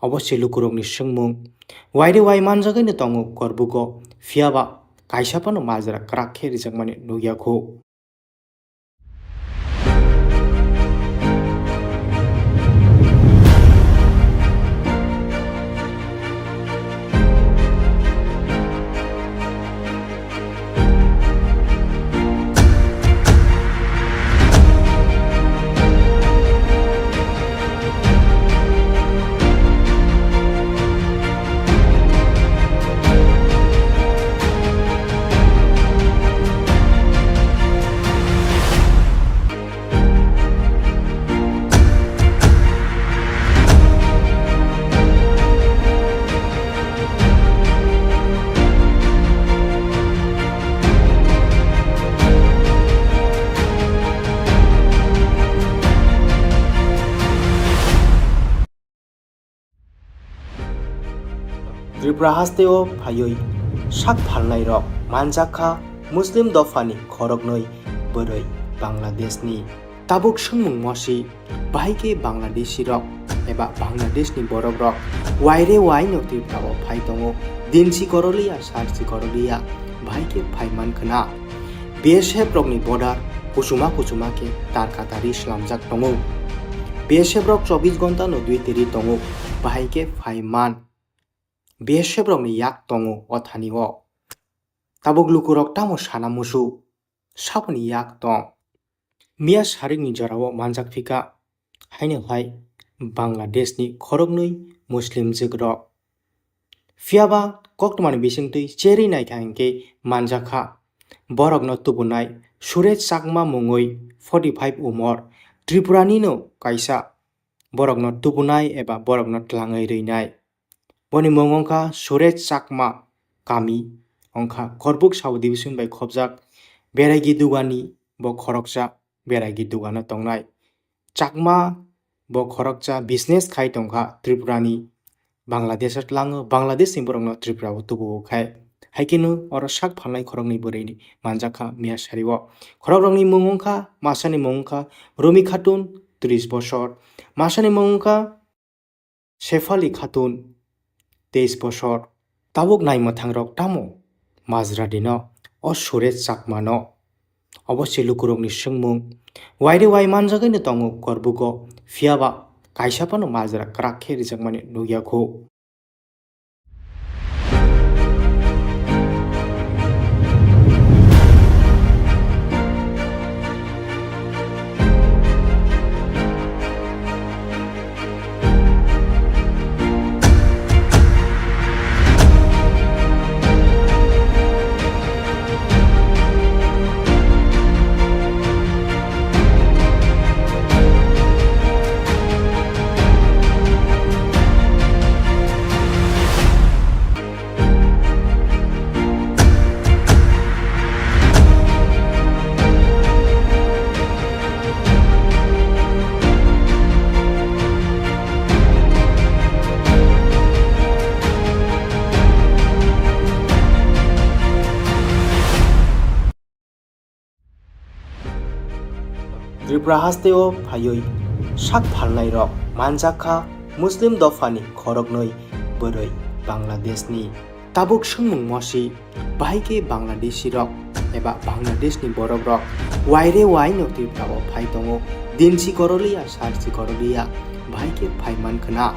Obo se lukurokni swngmung. Waire wai manjagwino tongo Korbugo, phiyaba kaisa phano majra kwrak khe rijakmani nukya kho. Tripura hasteo phaiwi sak phalnairok manjakha Muslim dophani khoroknwi bwrwi Bangladeshni. Tabuk swngmung mosi, bahai khe Bangladeshirok eba Bangladeshni borokrok waire waino Tripurao phai tongo, dinsi koroliya, sarsi koroliya, bahai khe phai mankhwna. B S F rokni border kuchuma kuchuma khe tarkatari slamjak tongo. B S F rok chobbish ghonta no dui teri tongo, bahai khe phai man. B S F rokni yak tongo o thani o. Tabuk lukurok tamo sana musu, saboni yak tong. Miya sarikni jorao manjak phika, haino hai Bangladeshni khoroknwi Muslim jwkrok. Phiyaba koktwmani bisingtwi cherwi naikha hinkhe manjakha. Borokno tubunai Surej Chakma mungwi forty five umor, Tripuranino kaisa borokno tubunai eba borokno tlangwi rwinai. Boni mung wngkha Surej Chakma, kami wngkha Korbuk sub division bai khobjak Beraigi Dugani, bo khoroksa Beraigi Dugano tongnai. Chakma bo khoroksa business khai tongkha Tripurani, Bangladesh tlango, Bangladeshni borokno Tripurao tubuo khai. Haikhe no oro sak phalnai khoroknwi bwrwini manjakha miya sario. Khorokrokni mung wngkha, masani mung wngkha Rumi Khatun, tris bosor, masani mung wngkha Sefali Khatun, teis bosor. Tabuk naimwthangrok tamo majra dino o Surej Chakmano? Obo se lukurokni swngmung. Waire wai manjagwino tongo Korbugo, phiyaba kaisa phano majra kwrak khe rijakmani nukya kho. Tripura hasteo phaiwi sak phalnairok manjakha Muslim dophani khoroknwi bwrwi Bangladeshni. Tabuk swngmung mosi, bahai khe Bangladeshirok eba Bangladeshni borokrok waire waino Tripurao phai tongo, dinsi koroliya, sarsi koroliya, bahai khe phai mankhwna.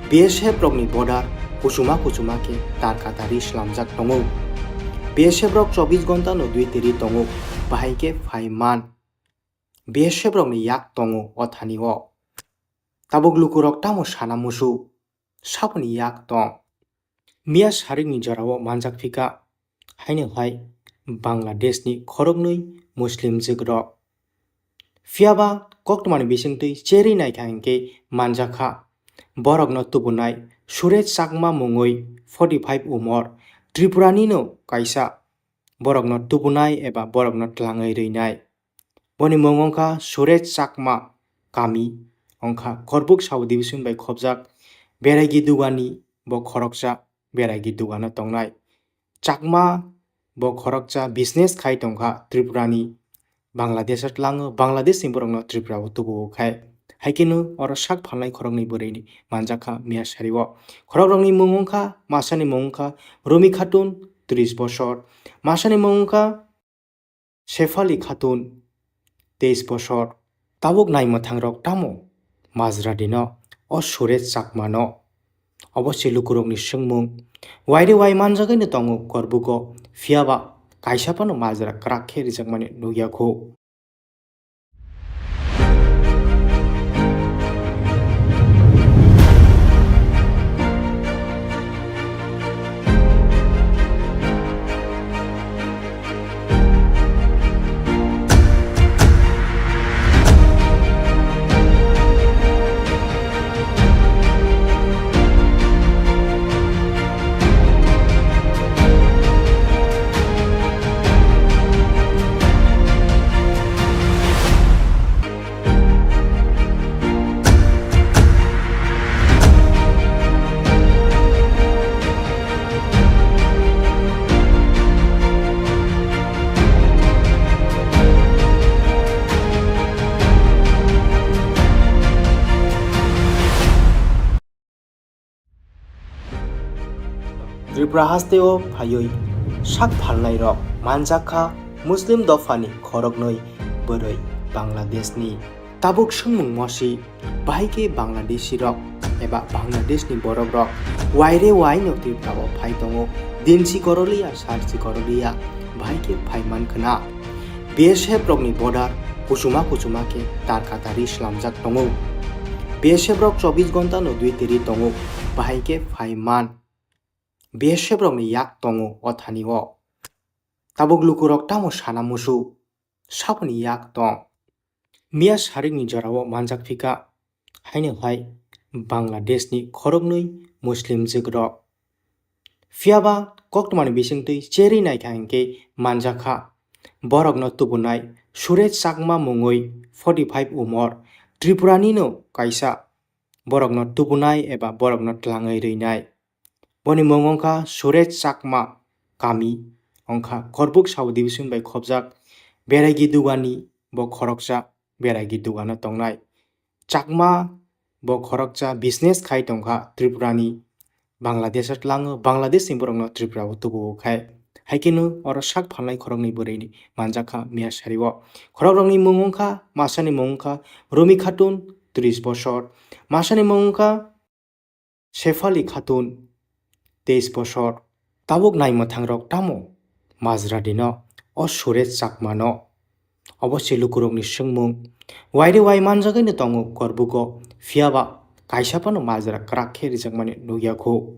B S F rokni border kuchuma kuchuma khe tarkatari slamjak tongo. B S F rok chobbish ghonta no dui teri tongo, bahai khe phai man. B S F rokni yak tongo o thani o. Tabuk lukurok tamo sana musu, saboni yak tong. Miya sarikni jorao manjak phika, haino hai Bangladeshni khoroknwi Muslim jwkrok. Phiyaba koktwmani bisingtwi cherwi naikha hinkhe manjakha. Borokno tubunai Surej Chakma mungwi forty five umor, Tripuranino kaisa borokno tubunai eba borokno tlangwi rwinai. Boni mung wngkha Surej Chakma, kami wngkha Korbuk sub division bai khobjak Beraigi Dugani, bo khoroksa Beraigi Dugano tongnai. Chakma bo khoroksa business khai tongkha Tripurani, Bangladesh tlango, Bangladeshni borokno Tripurao tubuo khai. Haikhe no oro sak phalnai khoroknwi bwrwini manjakha miya sario. Khorokrokni mung wngkha, masani mung wngkha Rumi Khatun, tris bosor, masani mung wngkha Sefali Khatun, teis bosor. Tabuk naimwthangrok tamo majra dino o Surej Chakmano? Obo se lukurokni swngmung. Waire wai manjagwino tongo Korbugo, phiyaba kaisa phano majra kwrak khe rijakmani nukya kho. Tripura hasteo phaiwi sak phalnairok manjak kha Muslim dophani khoroknwi bwrwi Bangladeshni. Tabuk swngmung mosi, bahai khe Bangladeshirok eba Bangladeshni borokrok waire waino Tripurao phai tongo, dinsi koroliya, sarsi koroliya, bahai khe phai man khna. B S F rokni border kuchuma kuchuma khe tarkatari slamjak tongo. B S F rok chobbish ghonta no duty ri tongo, bahai khe phai man. B S F rokni yak tongo o thani o. Tabuk lukurok tamo sana musu, saboni yak tong. Miya sarikni jorao manjak phika, haino hai Bangladeshni khoroknwi Muslim jwkrok. Phiyaba koktwmani bisingtwi cherwi naikha hinkhe manjakha. Borokno tubunai Surej Chakma mungwi forty five umor, Tripuranino kaisa borokno tubunai eba borokno tlangwi rwinai. Boni mung wngkha Surej Chakma, kami wngkha Korbuk sub division bai khobjak Beraigi Dugani, bo khoroksa Beraigi Dugano tongnai. Chakma bo khoroksa business khai tongkha Tripurani, Bangladesho tlango, Bangladeshni borokno Tripurao tubuo khai. Hai kheno oro sak phalnai khoroknwi bwrwini manjakha miya sario. Khorokrokni mung wngkha, masani mung wngkha Rumi Khatun, tris bosor, masani mung wngkha Sefali Khatun, teis bosor. Tabuk naimwthangrok tamo majra dino o Surej Chakmano? Obo se lukurokni swngmung. Waire wai manjagwino tongo Korbugo, phiyaba kaisa phano majra kwrak khe rijakmani nukya kho.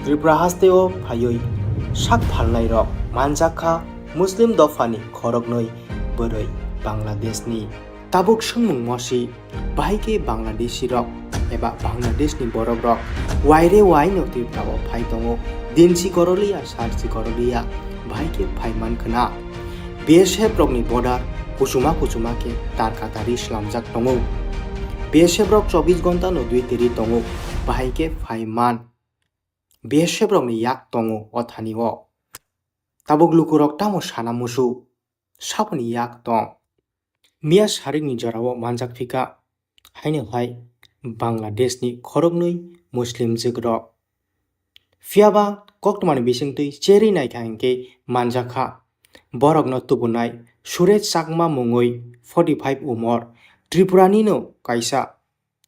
Tripura hasteo phaiwi sak phalnairok manjak kha Muslim dophani khoroknwi bwrwi Bangladeshni. Tabuk swngmung mosi, bahai khe Bangladeshirok eba Bangladeshni borokrok waire waino Tripurao phai tongo, dinsi koroliya, sarsi koroliya, bahai khe phai man khna. B S F rokni border kuchuma kuchuma khe tarkatari slamjak tongo. B S F rok chobbish ghonta no duty ri tongo, bahai khe phai man. B S F rokni yak tongo o thani o. Tabuk lukurok tamo sana musu, saboni yak tong. Miya sarikni jorao manjak phika, haino hai Bangladeshni khoroknwi Muslim jwkrok. Phiyaba koktwmani bisingtwi cherwi naikha hinkhe manjakha. Borokno tubunai Surej Chakma mungwi forty five umor, Tripuranino kaisa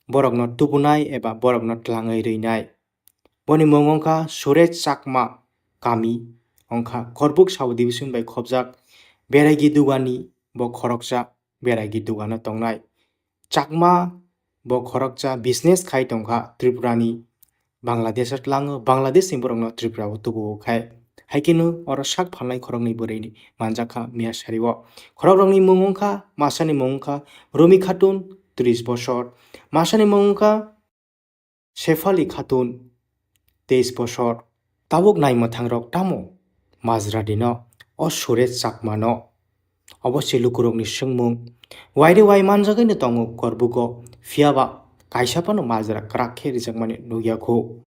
borokno tubunai eba borokno tlangwi rwinai. Boni mung wngkha Surej Chakma, kami wngkha Korbuk sub division bai khobjak Beraigi Dugani, bo khoroksa Beraigi Dugano tongnai. Chakma bo khoroksa business khai tongkha Tripurani, Bangladesho tlango, Bangladeshni borokno Tripurao tubuo khai. Hai kheno oro sak phalnai khoroknwi bwrwini manjakha miya sario. Khorokrokni mung wngkha, masani mung wngkha Rumi Khatun, tris bosor, masani mung wngkha Sefali Khatun, teis bosor. Tabuk naimwthangrok tamo majra dino o Surej Chakmano? Obo se lukurokni swngmung. Waire wai manjagwino tongo Korbugo, phiyaba kaisa phano majra kwrak khe rijakmani nukya kho.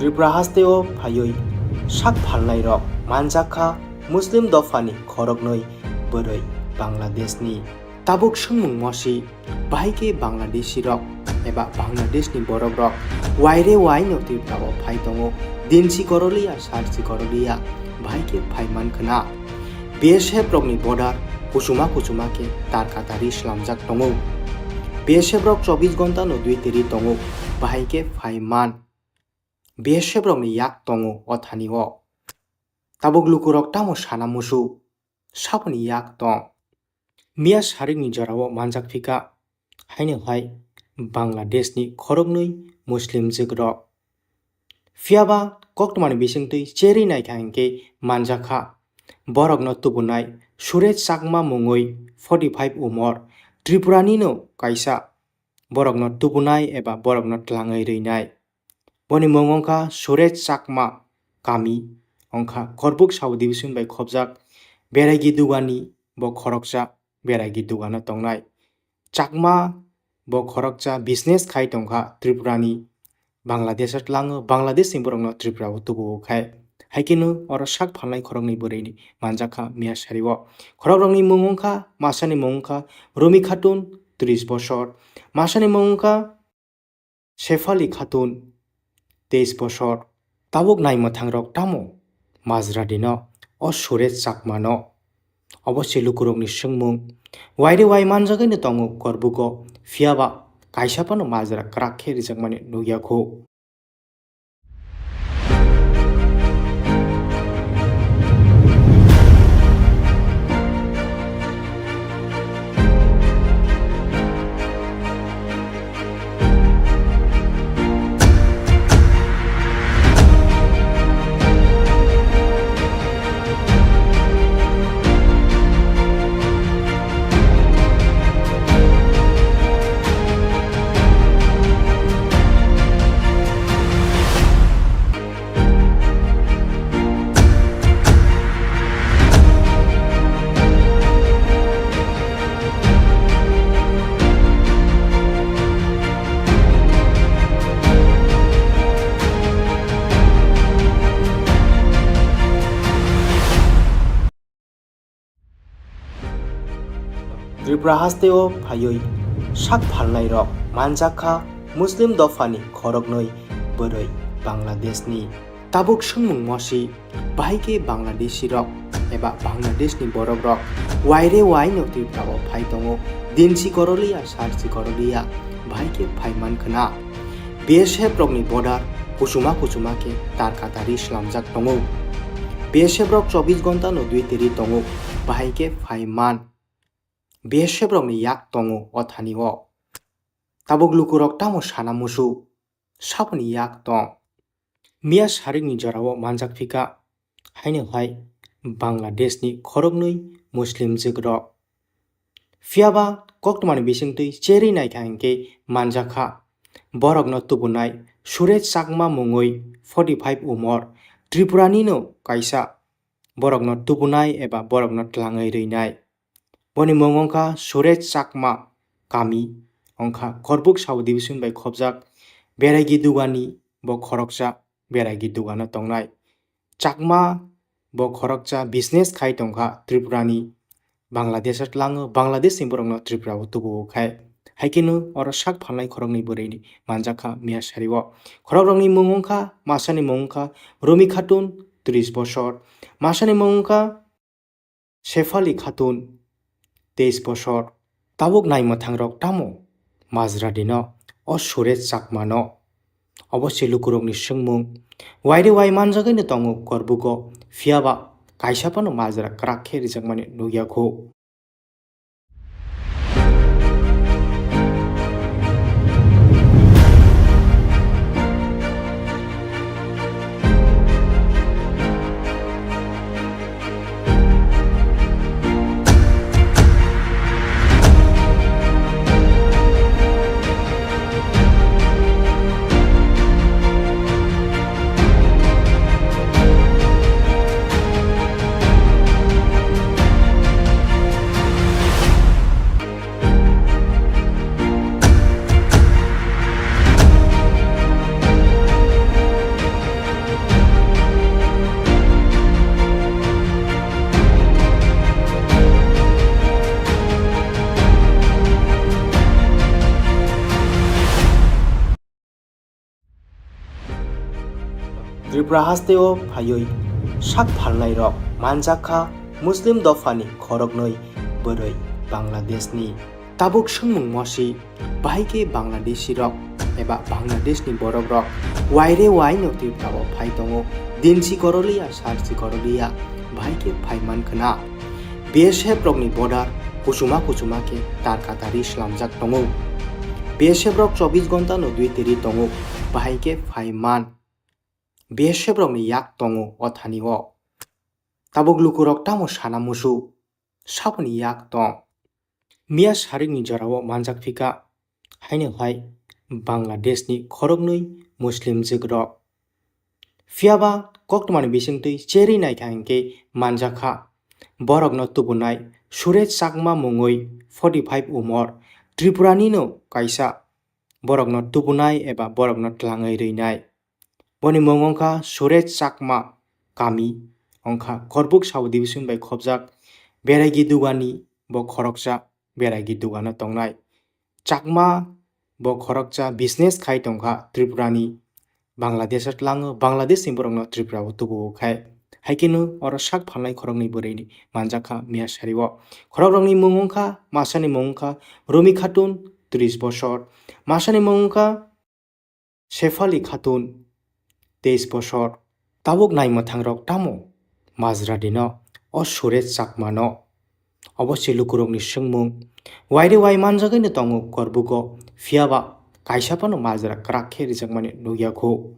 Tripura hasteo phaiwi sak phalnairok manjakha Muslim dophani khoroknwi bwrwi Bangladeshni. Tabuk swngmung mosi, bahai khe Bangladeshirok eba Bangladeshni borokrok waire waino Tripurao phai tongo, dinsi koroliya, sarsi koroliya, bahai khe phai mankhwna. B S F rokni border kuchuma kuchuma khe tar katari slamjak tongo. B S F rok chobbish ghonta no duty ri tongo, bahai khe phai man. B S F rokni yak tongo o thani o. Tabuk lukurok tamo sana musu, saboni yak tong. Miya sarikni jorao manjak phika, haino hai Bangladeshni khoroknwi Muslim jwkrok. Phiyaba koktwmani bisingtwi cherwi naikha hinkhe manjakha. Borokno tubunai Suresh Chakma mungwi forty five umor, Tripuranino kaisa borokno tubunai eba borokno twlangwi rwinai. Boni mung wngkha Suresh Chakma, kami wngkha Korbuk sub division bai khobjak Beraigi Dugani, bo khoroksa Beraigi Dugano tongnai. Chakma bo khoroksa business khai tongkha Tripurani, Bangladesh o tlango, Bangladesh ni borokno Tripura o tubuo khai. Haikhe no oro sak phalnai khoroknwi bwrwi manjakha miya sari o. Khorokrokni mung wngkha, masani mung wngkha Rumi Khatun, tris bosor, masani mung wngkha Shefali Khatun, teis bosor. Tabuk naimwthangrok tamo majra dino o Suresh Chakmano? Obo se lukurokni swngmung. Waire wai manjagwino tongo Korbugo, phiyaba kaisa phano majra kwrak khe rijakmani nukya kho. Tripura hasteo phaiwi sak phalnairok manjakha Muslim dophani khoroknwi bwrwi Bangladeshni. Tabuk swngmung mosi, bahai khe Bangladeshirok eba Bangladeshni borokrok waire waino Tripurao phai tongo, dinsi koroliya, sarsi koroliya, bahai khe phai mankhwna. B S F rokni border kuchuma kuchuma khe tar katari slamjak tongo. B S F rok chobbish ghonta no duty ri tongo, bahai khe phai man. B S F rokni yak tongo o thani o. Tabuk lukurok tamo sana musu, saboni yak tong. Miya sarikni jorao manjak phika, haino hai Bangladeshni khoroknwi Muslim jwkrok. Phiyaba koktwmani bisingtwi cherwi naikha hinkhe manjakha. Borokno tubunai Suresh Chakma mungwi forty five umor, Tripuranino kaisa borokno tubunai eba borokno twlangwi rwinai. Boni mung wngkha Suresh Chakma, kami wngkha Korbuk sub division bai khobjak Beraigi Dugani, bo khoroksa Beraigi Dugano tongnai. Chakma bo khoroksa business khai tongkha Tripurani, Bangladesh o tlango, Bangladesh ni borokno Tripura o tubuo khai. Haikhe no oro sak phalnai khoroknwi bwrwi manjakha miya sari o. Khorokrokni mung wngkha, masani mung wngkha Rumi Khatun, tris bosor, masani mung wngkha Shefali Khatun, teis bosor. Tabuk naimwthangrok tamo majra dino o Suresh Chakmano? Obo se lukurokni swngmung. Waire wai manjagwino tongo Korbugo, phiyaba kaisa phano majra kwrak khe rijakmani nukya kho. Tripura hasteo phaiwi sak phalnairok manjakha Muslim dophani khoroknwi bwrwi Bangladeshni. Tabuk swngmung mosi, bahai khe Bangladeshirok eba Bangladeshni borokrok waire waino Tripurao phai tongo, dinsi koroliya, sarsi koroliya, bahai khe phaiman khna. B S F rokni border kuchuma kuchuma khe tarkatari slamjak tongo. B S F rok chobbish ghonta no dui teri tongo, bahai khe phaiman. B S F rokni yak tongo o thani o. Tabuk lukurok tamo sana musu, saboni yak tong. Miya sarikni jorao manjak phika, haino hai Bangladeshni khoroknwi Muslim jwkrok. Phiyaba koktwmani bisingtwi cherwi naikha hinkhe manjakha. Borokno tubunai Suresh Chakma mungwi forty five umor, Tripuranino kaisa borokno tubunai eba borokno tlangwi rwinai. Boni mung wngkha Suresh Chakma, kami wngkha Korbuk sub division bai khobjak Beraigi Dugani, bo khoroksa Beraigi Dugano tongnai. Chakma bo khoroksa business khai tongkha Tripurani, Bangladesh tlango, Bangladeshni borokno Tripurao tubuo khai. Haikhe no oro sak phalnai khoroknwi bwrwi manjakha miya sario. Khorokrokni mung wngkha, masani mung wngkha Rumi Khatun, tris bosor, masani mung wngkha Sefali Khatun, teis bosor. Tabuk naimwthangrok tamo majra dino o Suresh Chakmano? Obo se lukurokni swngmung. Waire wai manjagwino tongo Korbugo, phiyaba kaisa phano majra kwrak khe rijakmani nukya kho.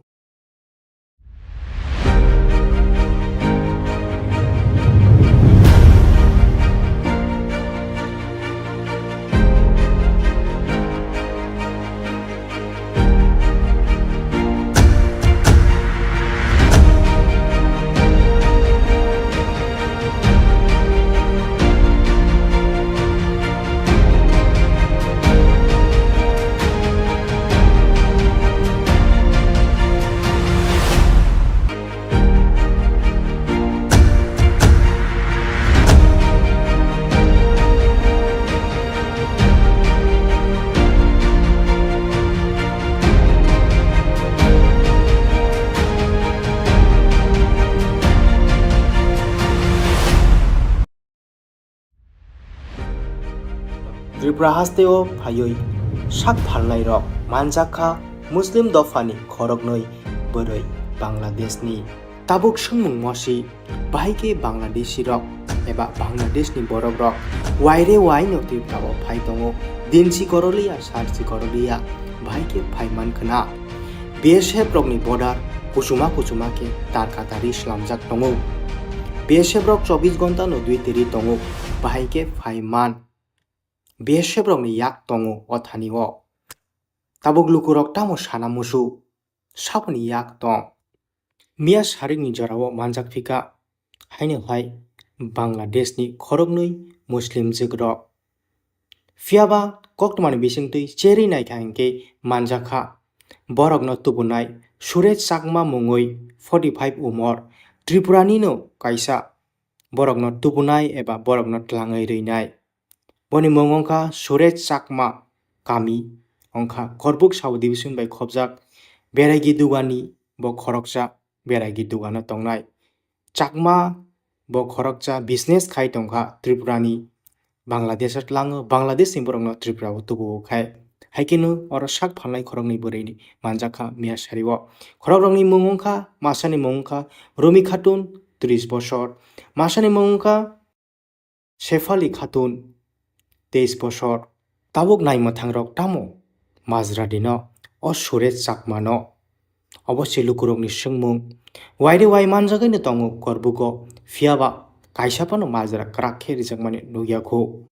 Tripura hasteo phaiwi sak phalnairok manjakha Muslim dophani khoroknwi bwrwi Bangladeshni. Tabuk swngmung mosi, bahai khe Bangladeshirok eba Bangladeshni borokrok waire waino Tripurao phai tongo, dinsi koroliya, sarsi koroliya, bahai khe phaiman khna. B S F rokni border kuchuma kuchuma khe tarkatari slamjak tongo. B S F rok chobbish ghonta no dui teri tongo, bahai khe phaiman. B S F rokni yak tongo o thani o. Tabuk lukurok tamo sana musu, saboni yak tong. Miya sarikni jorao manjak phika, haino hai Bangladeshni khoroknwi Muslim jwkrok. Phiyaba koktwmani bisingtwi cherwi naikha hinkhe manjakha. Borokno tubunai Suresh Chakma mungwi forty five umor, Tripuranino kaisa borokno tubunai eba borokno tlangwi rwinai. Boni mung wngkha Suresh Chakma, kami wngkha Korbuk sub division bai khobjak Beraigi Dugani, bo khoroksa Beraigi Dugano tongnai. Chakma bo khoroksa business khai tongkha Tripurani, Bangladesh tlango, Bangladeshni borokno Tripurao tubuo khai. Haikhe no oro sak phalnai khoroknwi bwrwini manjakha miya sario. Khorokrokni mung wngkha, masani mung wngkha Rumi Khatun, tris bosor, masani mung wngkha Sefali Khatun, teis bosor. Tabuk naimwthangrok tamo majra dino o Suresh Chakmano? Obo se lukurokni swngmung. Waire wai manjagwino tongo Korbugo, phiyaba kaisa phano majra kwrak khe rijakmani nukya kho.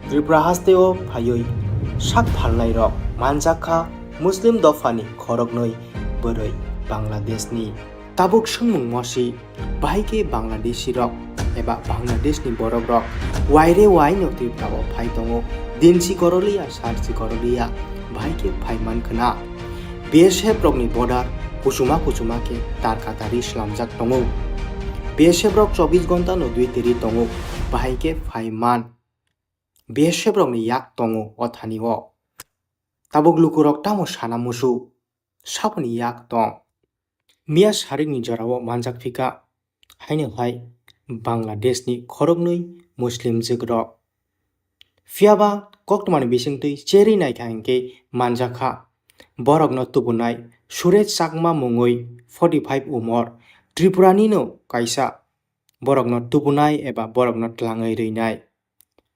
Tripura hasteo phaiwi sak phalnairok manjakha Muslim dophani khoroknwi bwrwi Bangladeshni. Tabuk swngmung mosi, bahai khe Bangladeshirok eba Bangladeshni borokrok waire waino Tripurao phai tongo, dinsi koroliya, sarsi koroliya, bahai khe phai mankhwna. B S F rokni border kuchuma kuchuma khe tarkatari slamjak tongo. B S F rok chobbish ghonta no dui teri tongo, bahai khe phai man. B S F rokni yak tongo o thani o. Tabuk lukurok tamo sana musu, saboni yak tong. Miya sarikni jorao manjak phika, haino hai Bangladeshni khoroknwi Muslim jwkrok. Phiyaba koktwmani bisingtwi cherwi naikha hinkhe manjakha. Borokno tubunai Surej Chakma mungwi forty five umor, Tripuranino kaisa borokno tubunai eba borokno tlangwi rwinai.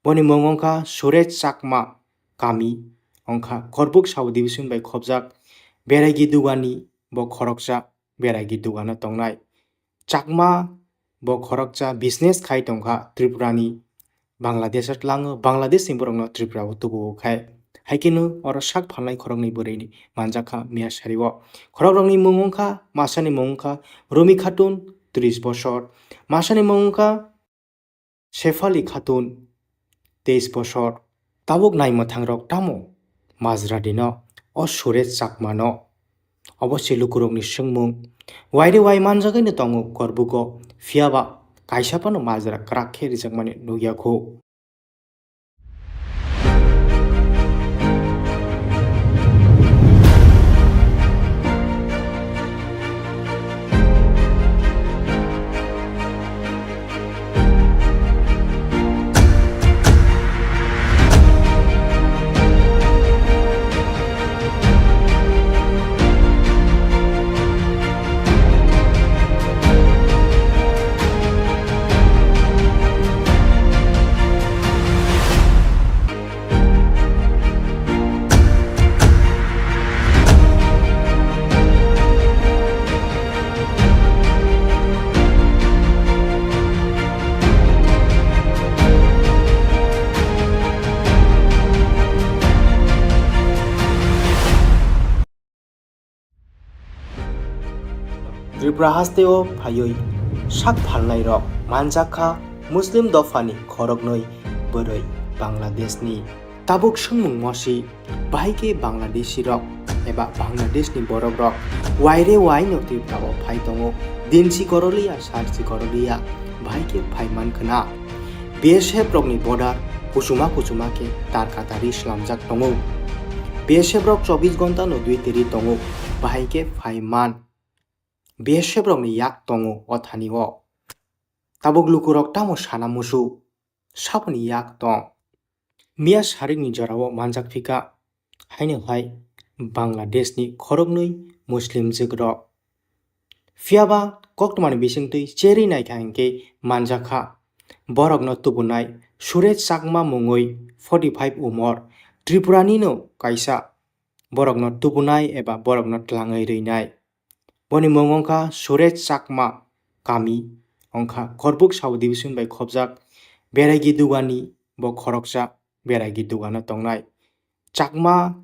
Boni mung wngkha Surej Chakma, kami wngkha Korbuk sub division bai khobjak Beraigi Dugani, bo khoroksa Beraigi Dugano tongnai. Chakma bo khoroksa business khai tongkha Tripurani, Bangladesho tlango, Bangladeshni borokno Tripurao tubuo khai. Haikhe no oro sak phalnai khoroknwi bwrwini manjakha miya sario. Khorokrokni mung wngkha, masani mung wngkha Rumi Khatun, tris bosor, masani mung wngkha Sefali Khatun, teis bosor. Tabuk naimwthangrok tamo majra dino o Surej Chakmano? Obo se lukurokni swngmung. Waire wai manjagwino tongo Korbugo, phiyaba kaisa phano majra kwrak khe rijakmani nukya kho. Tripura hasteo phaiwi sak phalnairok manjakha Muslim dophani khoroknwi bwrwi Bangladeshni. Tabuk swngmung mosi, bahai khe Bangladeshirok eba Bangladeshni borokrok waire waino Tripurao phai tongo, dinsi koroliya, sarsi koroliya, bahai khe phai mankhwna. B S F rokni border kuchuma kuchuma khe tarkatari slamjak tongo. B S F rok chobbish ghonta no dui teri tongo, bahai khe phai man. B S F rokni yak tongo o thani o. Tabuk lukurok tamo sana musu, saboni yak tong. Miya sarikni jorao manjak phika, haino hai Bangladeshni khoroknwi Muslim jwkrok. Phiyaba koktwmani bisingtwi cherwi naikha hinkhe manjakha. Borokno tubunai Surej Chakma mungwi forty five umor, Tripuranino kaisa borokno tubunai eba borokno tlangwi rwinai. Boni mung wngkha Surej Chakma, kami wngkha Korbuk sub division bai khobjak Beraigi Dugani, bo khoroksa Beraigi Dugano tongnai. Chakma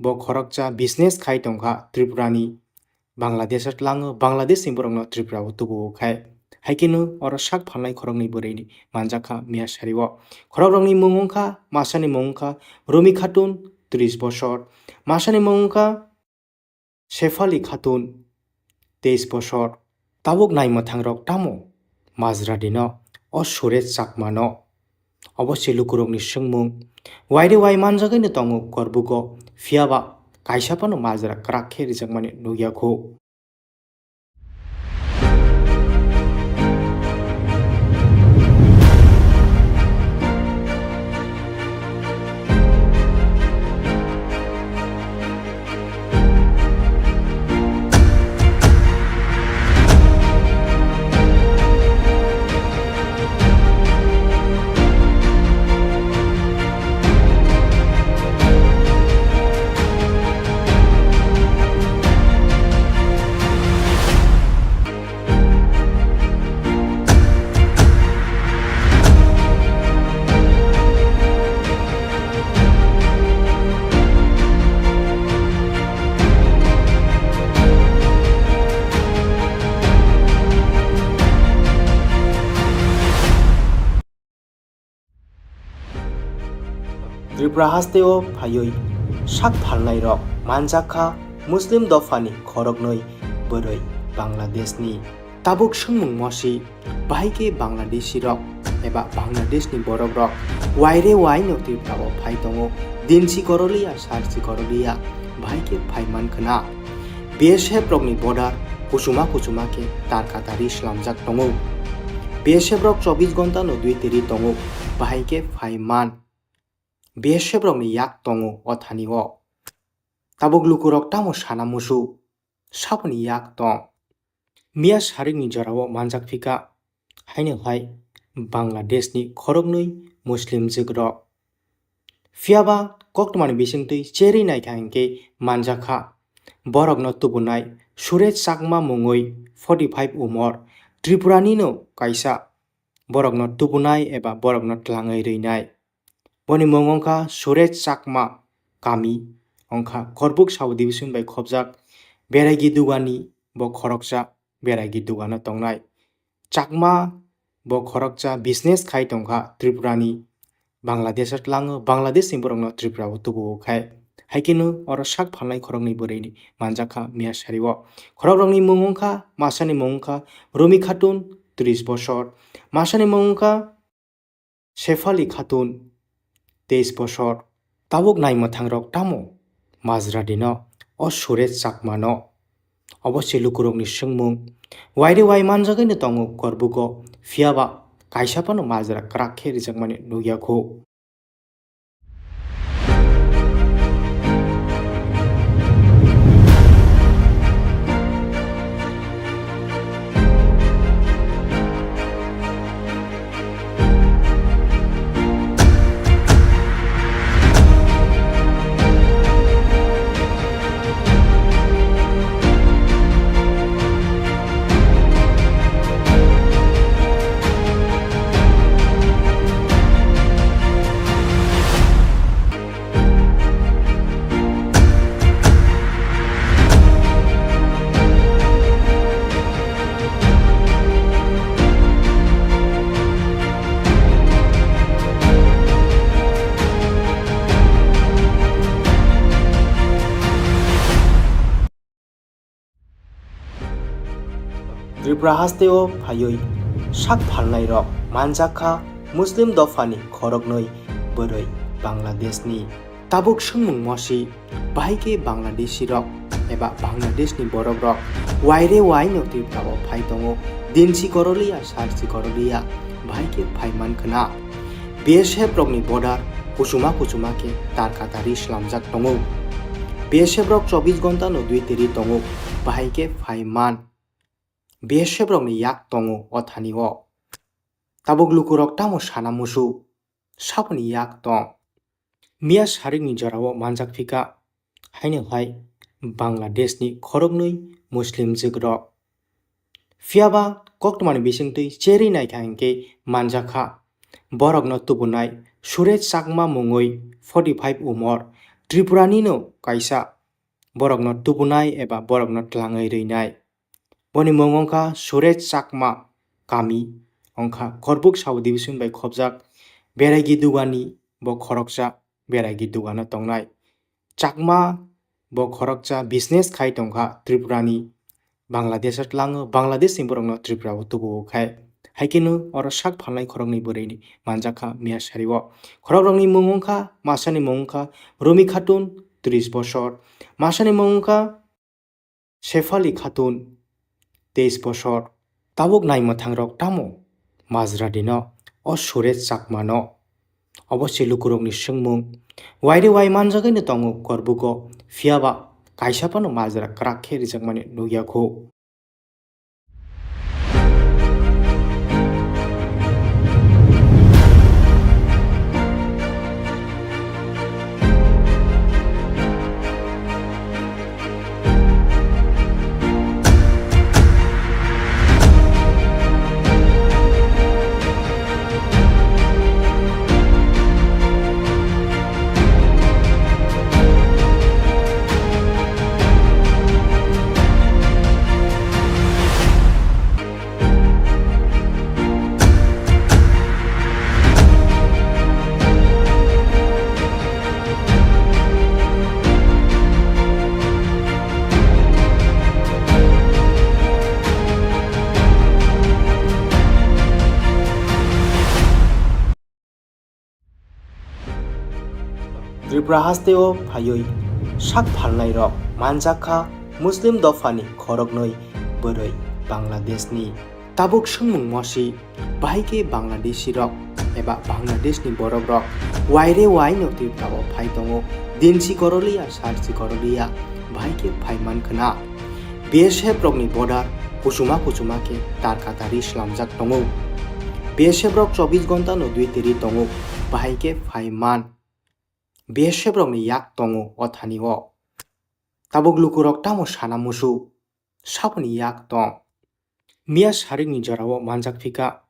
bo khoroksa business khai tongkha Tripurani, Bangladesho tlango, Bangladeshni borokno Tripurao tubuo khai. Haikhe no oro sak phalnai khoroknwi bwrwini manjakha miya sario. Khorokrokni mung wngkha, masani mung wngkha Rumi Khatun, tris bosor, masani mung wngkha Sefali Khatun, teis bosor. Tabuk naimwthangrok tamo majra dino o Surej Chakmano? Obo se lukurokni swngmung. Waire wai manjagwino tongo Korbugo, phiyaba kaisa phano majra kwrak khe rijakmani nukya kho. Tripura hasteo phaiwi sak phalnairok manjak kha Muslim dophani khoroknwi bwrwi Bangladeshni. Tabuk swngmung mosi, bahai khe Bangladeshirok eba Bangladeshni borokrok waire waino Tripurao phai tongo, dinsi koroliya, sarsi koroliya, bahai khe phai man khna. B S F rokni border kuchuma kuchuma khe tarkatari slamjak tongo. B S F rok chobbish ghonta no duty ri tongo, bahai khe phai man. B S F rokni yak tongo o thani o. Tabuk lukurok tamo sana musu, saboni yak tong. Miya sarikni jorao manjak phika, haino hai Bangladeshni khoroknwi Muslim jwkrok. Phiyaba koktwmani bisingtwi cherwi naikha hinkhe manjakha. Borokno tubunai Surej Chakma mungwi forty five umor, Tripuranino kaisa borokno tubunai eba borokno tlangwi rwinai. Boni mung wngkha Surej Chakma, kami wngkha Korbuk sub division bai khobjak Beraigi Dugani, bo khoroksa Beraigi Dugano tongnai. Chakma bo khoroksa business khai tongkha Tripurani, Bangladesho tlango, Bangladeshni borokno Tripurao tubuo khai. Haikhe no oro sak phalnai khoroknwi bwrwini manjakha miya sario. Khorokrokni mung wngkha, masani mung wngkha Rumi Khatun, tris bosor, masani mung wngkha Shefali Khatun, teis bosor. Tabuk naimwthangrok tamo majra dino o Surej Chakmano? Obo se lukurokni swngmung. Waire wai manjagwino tongo Korbugo, phiyaba kaisa phano majra kwrak khe rijakmani nukya kho. Tripura hasteo phaiwi sak phalnairok manjak kha Muslim dophani khoroknwi bwrwi Bangladeshni. Tabuk swngmung mosi, bahai khe Bangladeshirok eba Bangladeshni borokrok waire waino Tripurao phai tongo, dinsi koroliya, sarsi koroliya, bahai khe phai man khna. B S F rokni border kuchuma kuchuma khe tarkatari slamjak tongo. B S F rok chobbish ghonta no duty ri tongo, bahai khe phai man. B S F rokni yak tongo o thani o. Tabuk lukurok tamo sana musu, saboni yak tong. Miya sarikni jorao manjak phika, haino hai Bangladeshni khoroknwi Muslim jwkrok. Phiyaba koktwmani bisingtwi cherwi naikha hinkhe manjakha. Borokno tubunai Surej Chakma mungwi forty five umor, Tripuranino kaisa borokno tubunai eba borokno tlangwi rwinai. Boni mung wngkha Surej Chakma, kami wngkha Korbuk sub division bai khobjak Beraigi Dugani, bo khoroksa Beraigi Dugano tongnai. Chakma bo khoroksa business khai tongkha Tripurani, Bangladesho tlango, Bangladeshni borokno Tripurao tubuo khai. Haikhe no oro sak phalnai khoroknwi bwrwini manjakha miya sario. Khorokrokni mung wngkha, masani mung wngkha Rumi Khatun, tris bosor, masani mung wngkha Shefali Khatun, teis bosor. Tabuk naimwthangrok tamo majra dino o Surej Chakmano? Obo se lukurokni swngmung. Waire wai manjagwino tongo Korbugo, phiyaba kaisa phano majra kwrak khe rijakmani nukya kho. Tripura hasteo phaiwi sak phalnairok manjak kha Muslim dophani khoroknwi bwrwi Bangladeshni. Tabuk swngmung mosi, bahai khe Bangladeshirok eba Bangladeshni borokrok waire waino Tripurao phai tongo, dinsi koroliya, sarsi koroliya, bahai khe phai man khna. B S F rokni border kuchuma kuchuma khe tarkatari slamjak tongo. B S F rok chobbish ghonta no duty ri tongo, bahai khe phai man. B S F rokni yak tongo o thani o. Tabuk lukurok tamo sana musu, saboni yak tong. Miya sarikni jorao manjak phika,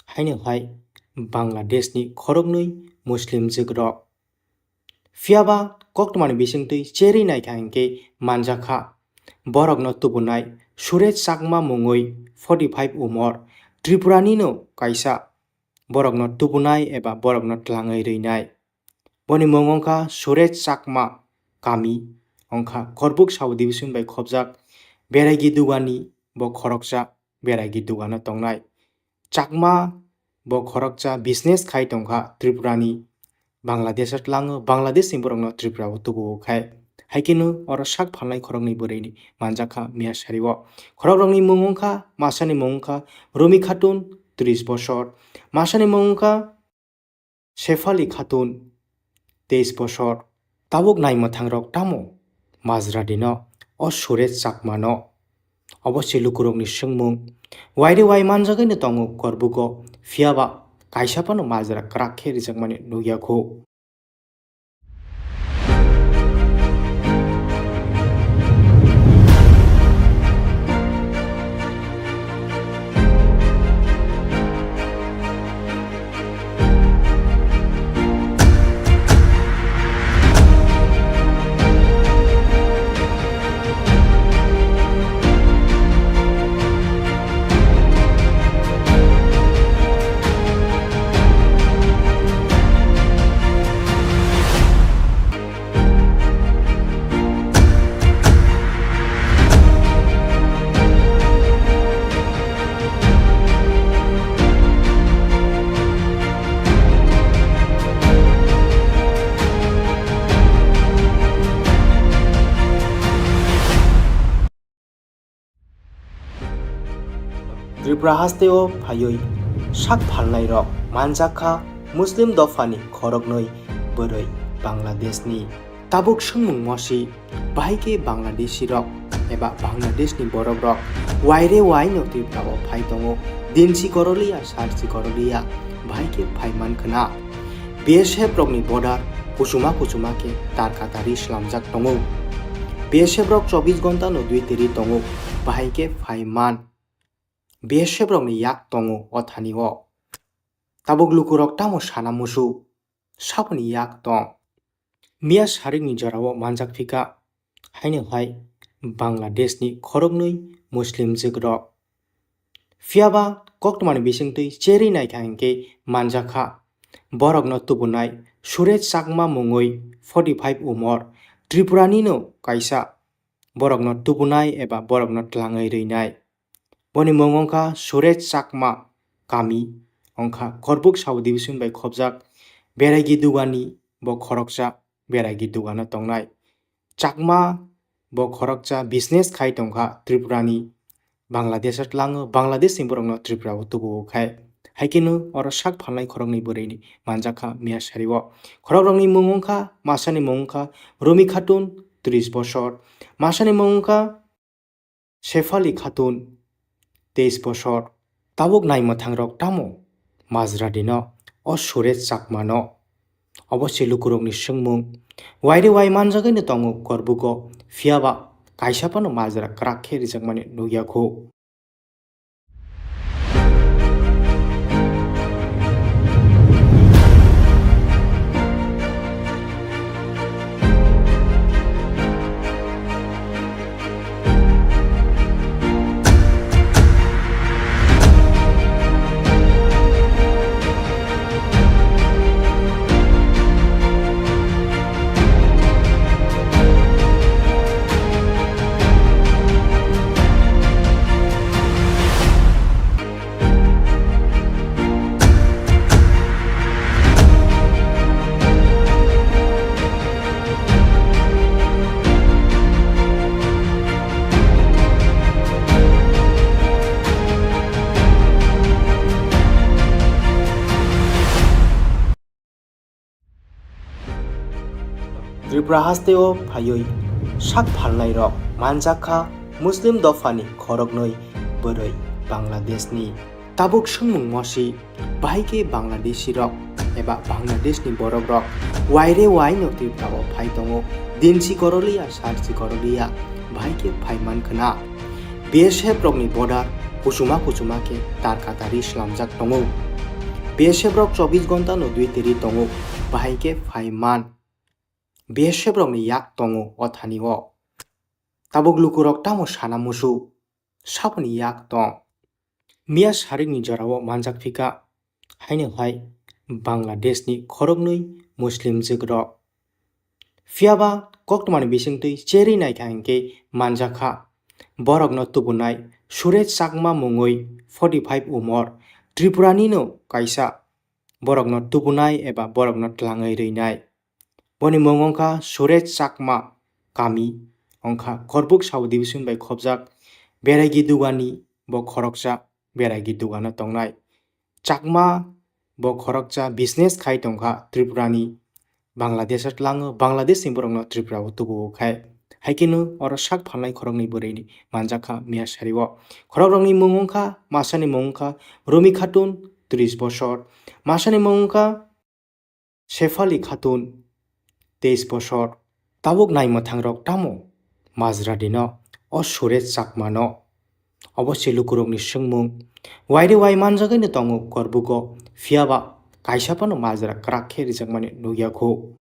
haino hai Bangladeshni khoroknwi Muslim jwkrok. Phiyaba koktwmani bisingtwi cherwi naikha hinkhe manjakha. Borokno tubunai Surej Chakma mungwi forty five umor, Tripuranino kaisa borokno tubunai eba borokno twlangwi rwinai. Boni mung wngkha Surej Chakma, kami wngkha Korbuk sub division bai khobjak Beraigi Dugani, bo khoroksa Beraigi Dugano tongnai. Chakma bo khoroksa business khai tongkha Tripurani, Bangladesh o tlango, Bangladeshni borokno Tripura o tubuo khai. Hai kheno oro sak phalnai khoroknwi bwrwini manjakha miya sari o. Khorokrokni mung wngkha, masani mung wngkha Rumi Khatun, tris bosor, masani mung wngkha Shefali Khatun, teis bosor. Tabuk naimwthangrok tamo majra dino o Surej Chakmano? Obo se lukurokni swngmung. Waire wai manjagwino tongo Korbugo, phiyaba kaisa phano majra kwrak khe rijakmani nukya kho. Tripura hasteo phaiwi sak phalnairok manjak kha Muslim dophani khoroknwi bwrwi Bangladeshni. Tabuk swngmung mosi, bahai khe Bangladeshirok eba Bangladeshni borokrok waire waino Tripurao phai tongo, dinsi koroliya, sarsi koroliya, bahai khe phai man khna. B S F rokni border kuchuma kuchuma khe tarkatari slamjak tongo. B S F rok chobbish ghonta no duty ri tongo, bahai khe phai man. B S F rokni yak tongo o thani o. Tabuk lukurok tamo sana musu, saboni yak tong. Miya sarikni jorao manjak phika, haino hai Bangladeshni khoroknwi Muslim jwkrok. Phiyaba koktwmani bisingtwi cherwi naikha hinkhe manjakha. Borokno tubunai Surej Chakma mungwi forty five umor, Tripuranino kaisa borokno tubunai eba borokno twlangwi rwinai. Boni mung wngkha Surej Chakma, kami wngkha Korbuk sub division bai khobjak Beraigi Dugani, bo khoroksa Beraigi Dugano tongnai. Chakma bo khoroksa business khai tongkha Tripurani, Bangladesh o tlango, Bangladeshni borokno Tripura o tubuo khai. Hai kheno oro sak phalnai khoroknwi bwrwini manjakha miya sari o. Khorokrokni mung wngkha, masani mung wngkha Rumi Khatun, tris bosor, masani mung wngkha Shefali Khatun, teis bosor. Tabuk naimwthangrok tamo majra dino o Surej Chakmano? Obo se lukurokni swngmung. Waire wai manjagwino tongo Korbugo, phiyaba kaisa phano majra kwrak khe rijakmani nukya kho. Tripura hasteo phaiwi sak phalnairok manjakha Muslim dophani khoroknwi bwrwi Bangladeshni. Tabuk swngmung mosi, bahai khe Bangladeshirok eba Bangladeshni borokrok waire waino Tripurao phai tongo, dinsi koroliya, sarsi koroliya, bahai khe phai mankhwna. B S F rokni border kuchuma kuchuma khe tarkatari slamjak tongo. B S F rok chobbish ghonta no dui teri tongo, bahai khe phai man. B S F rokni yak tongo o thani o. Tabuk lukurok tamo sana musu, saboni yak tong. Miya sarikni jorao manjak phika, haino hai Bangladeshni khoroknwi Muslim jwkrok. Phiyaba koktwmani bisingtwi cherwi naikha hinkhe manjakha. Borokno tubunai Suresh Chakma mungwi forty five umor, Tripuranino kaisa borokno tubunai eba borokno tlangwi rwinai. Boni mung wngkha Suresh Chakma, kami wngkha Korbuk sub division bai khobjak Beraigi Dugani, bo khoroksa Beraigi Dugano tongnai. Chakma bo khoroksa business khai tongkha Tripurani, Bangladesh tlango, Bangladeshni borokno Tripurao tubuo khai. Haikhe no oro sak phalnai khoroknwi bwrwini manjakha miya sario. Khorokrokni mung wngkha, masani mung wngkha Rumi Khatun, tris bosor, masani mung wngkha Sefali Khatun, teis bosor. Tabuk naimwthangrok tamo majra dino o Suresh Chakmano? Obo se lukurokni swngmung. Waire wai manjagwino tongo Korbugo, phiyaba kaisa phano majra kwrak khe rijakmani nukya kho.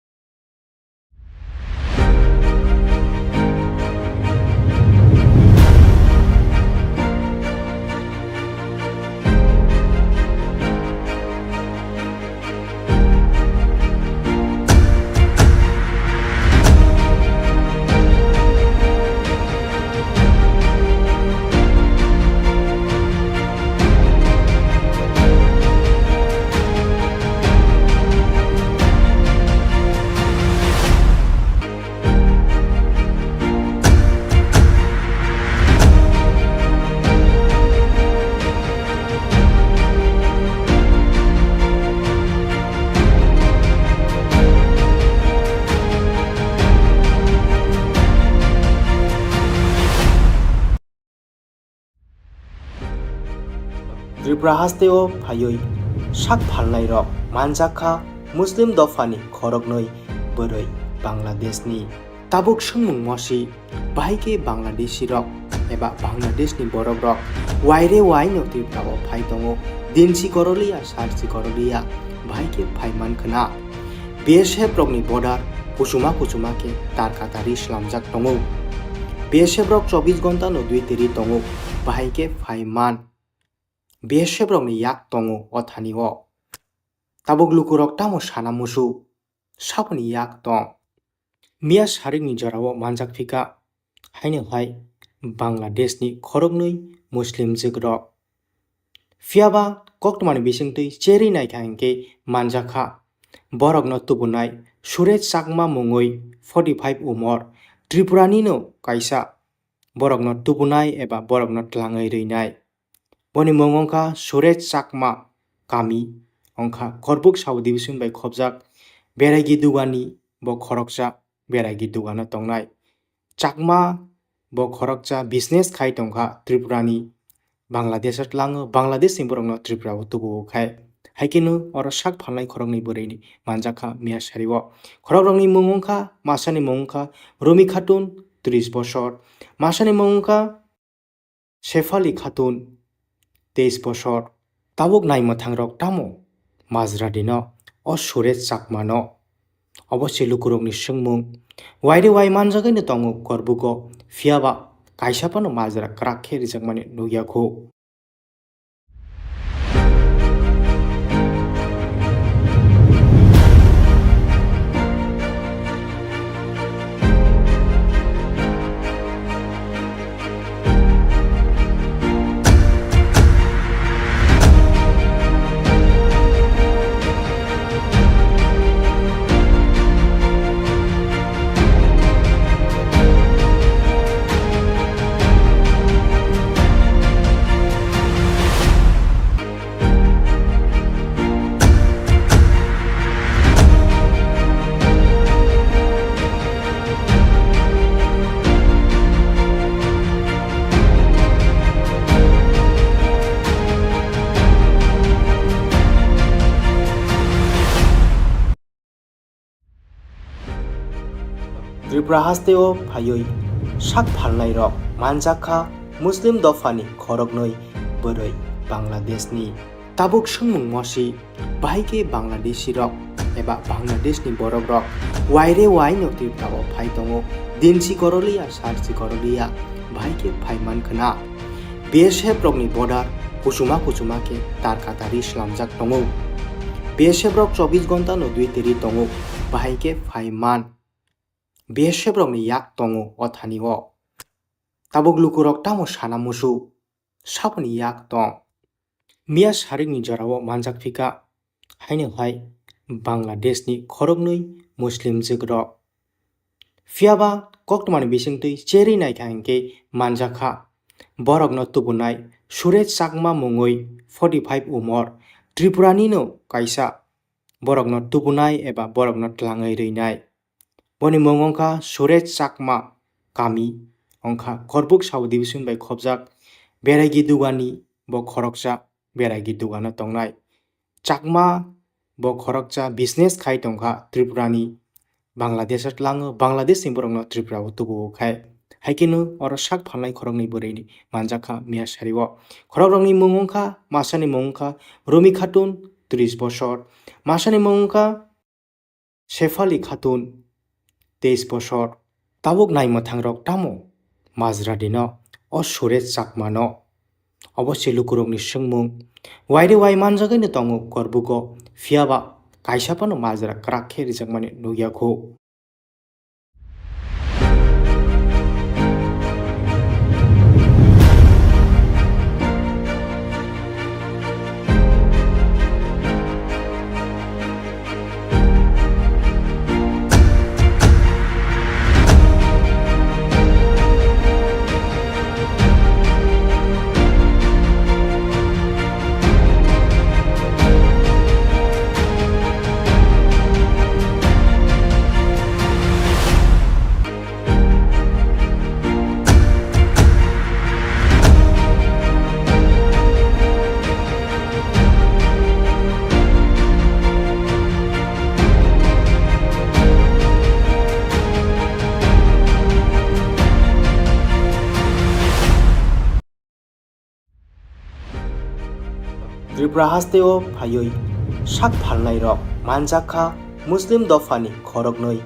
Tripura hasteo phaiwi sak phalnairok manjakha Muslim dophani khoroknwi bwrwi Bangladeshni. Tabuk swngmung mosi, bahai khe Bangladeshirok eba Bangladeshni borokrok waire waino Tripurao phai tongo, dinsi koroliya, sarsi koroliya, bahai khe phai mankhwna. B S F rokni border kuchuma kuchuma khe tarkatari slamjak tongo. B S F rok chobbish ghonta no dui teri tongo, bahai khe phai man. B S F rokni yak tongo o thani o. Tabuk lukurok tamo sana musu, saboni yak tong. Miya sarikni jorao manjak phika, haino hai Bangladeshni khoroknwi Muslim jwkrok. Phiyaba koktwmani bisingtwi cherwi naikha hinkhe manjakha. Borokno tubunai Suresh Chakma mungwi forty five umor, Tripuranino kaisa borokno tubunai eba borokno tlangwi rwinai. Boni mung wngkha Suresh Chakma, kami wngkha Korbuk sub division bai khobjak Beraigi Dugani, bo khoroksa Beraigi Dugano tongnai. Chakma bo khoroksa business khai tongkha Tripurani, Bangladesh tlango, Bangladeshni borokno Tripurao tubuo khai. Haikhe no oro sak phalnai khoroknwi bwrwini manjakha miya sario. Khorokrokni mung wngkha, masani mung wngkha Rumi Khatun, tris bosor, masani mung wngkha Sefali Khatun, teis bosor. Tabuk naimwthangrok tamo majra dino o Suresh Chakmano? Obo se lukurokni swngmung. Waire wai manjagwino tongo Korbugo, phiyaba kaisa phano majra kwrak khe rijakmani nukya kho. Tripura hasteo phaiwi sak phalnairok manjakha Muslim dophani khoroknwi bwrwi Bangladeshni. Tabuk swngmung mosi, bahai khe Bangladeshirok eba Bangladeshni borokrok waire waino Tripurao phai tongo, dinsi koroliya, sarsi koroliya, bahai khe phai mankhwna. B S F rokni border kuchuma kuchuma khe tar katari slamjak tongo. B S F rok chobbish ghonta no dui teri tongo, bahai khe phai man. B S F rokni yak tongo o thani o. Tabuk lukurok tamo sana musu, saboni yak tong. Miya sarikni jorao manjak phika, haino hai Bangladeshni khoroknwi Muslim jwkrok. Phiyaba koktwmani bisingtwi cherwi naikha hinkhe manjakha. Borokno tubunai Surej Chakma mungwi forty five umor, Tripuranino kaisa borokno tubunai eba borokno tlangwi rwinai. Boni mung wngkha Surej Chakma, kami wngkha Korbuk sub division bai khobjak Beraigi Dugani, bo khoroksa Beraigi Dugano tongnai. Chakma bo khoroksa business khai tongkha Tripurani, Bangladesh tlango, Bangladeshni borokno Tripura o tubuo khai. Haikhe no oro sak phalnai khoroknwi bwrwini manjakha miya sari o. Khorokrokni mung wngkha, masani mung wngkha Rumi Khatun, tris bosor, masani mung wngkha Sefali Khatun, teis bosor. Tabuk naimwthangrok tamo majra dino o Surej Chakmano? Obo se lukurokni swngmung. Waire wai manjagwino tongo Korbugo, phiyaba kaisa phano majra kwrak khe rijakmani nukya kho. Tripura hasteo phaiwi sak phalnairok manjakha Muslim dophani khoroknwi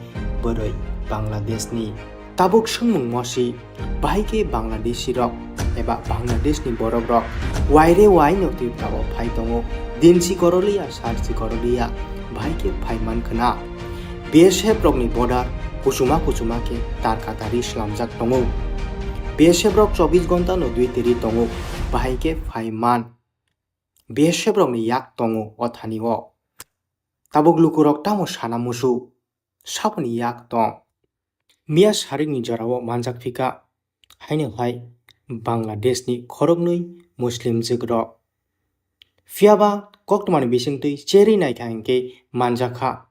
bwrwi Bangladeshni. Tabuk swngmung mosi, bahai khe Bangladeshirok eba Bangladeshni borokrok waire waino Tripurao phai tongo, dinsi koroliya, sarsi koroliya, bahai khe phai mankhwna. B S F rokni border kuchuma kuchuma khe tar katari slamjak tongo. B S F rok chobbish ghonta no dui teri tongo, bahai khe phai man. B S F rokni yak tongo o thani o. Tabuk lukurok tamo sana musu, saboni yak tong. Miya sarikni jorao manjak phika, haino hai Bangladeshni khoroknwi Muslim jwkrok. Phiyaba koktwmani bisingtwi cherwi naikha hinkhe manjakha.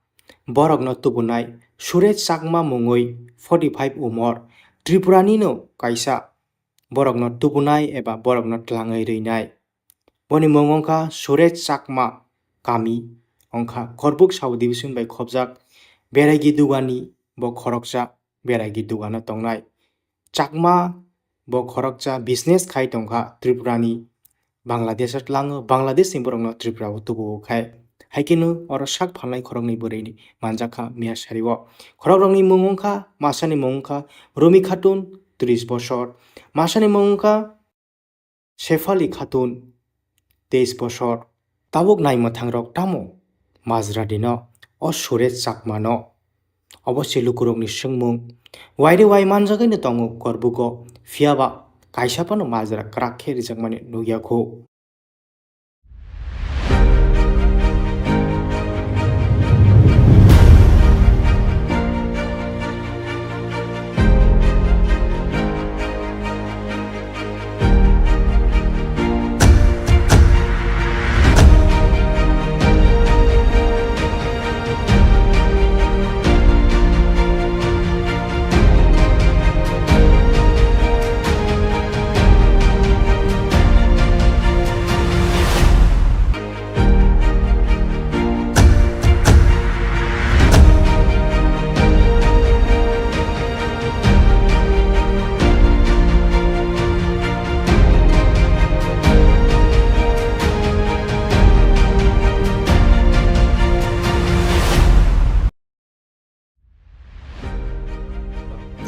Borokno tubunai Surej Chakma mungwi forty five umor, Tripuranino kaisa borokno tubunai eba borokno tlangwi rwinai. Boni mung wngkha Surej Chakma, kami wngkha Korbuk sub division bai khobjak Beraigi Dugani, bo khoroksa Beraigi Dugano tongnai. Chakma bo khoroksa business khai tongkha Tripurani, Bangladesh tlango, Bangladeshni borokno Tripura o tubuo khai. Haikhe no oro sak phalnai khoroknwi bwrwini manjakha miya sari o. Khorokrokni mung wngkha, masani mung wngkha Rumi Khatun, tris bosor, masani mung wngkha Sefali Khatun, teis bosor. Tabuk naimwthangrok tamo majra dino o Surej Chakmano? Obo se lukurokni swngmung. Waire wai manjagwino tongo Korbugo, phiyaba kaisa phano majra kwrak khe rijakmani nukya kho.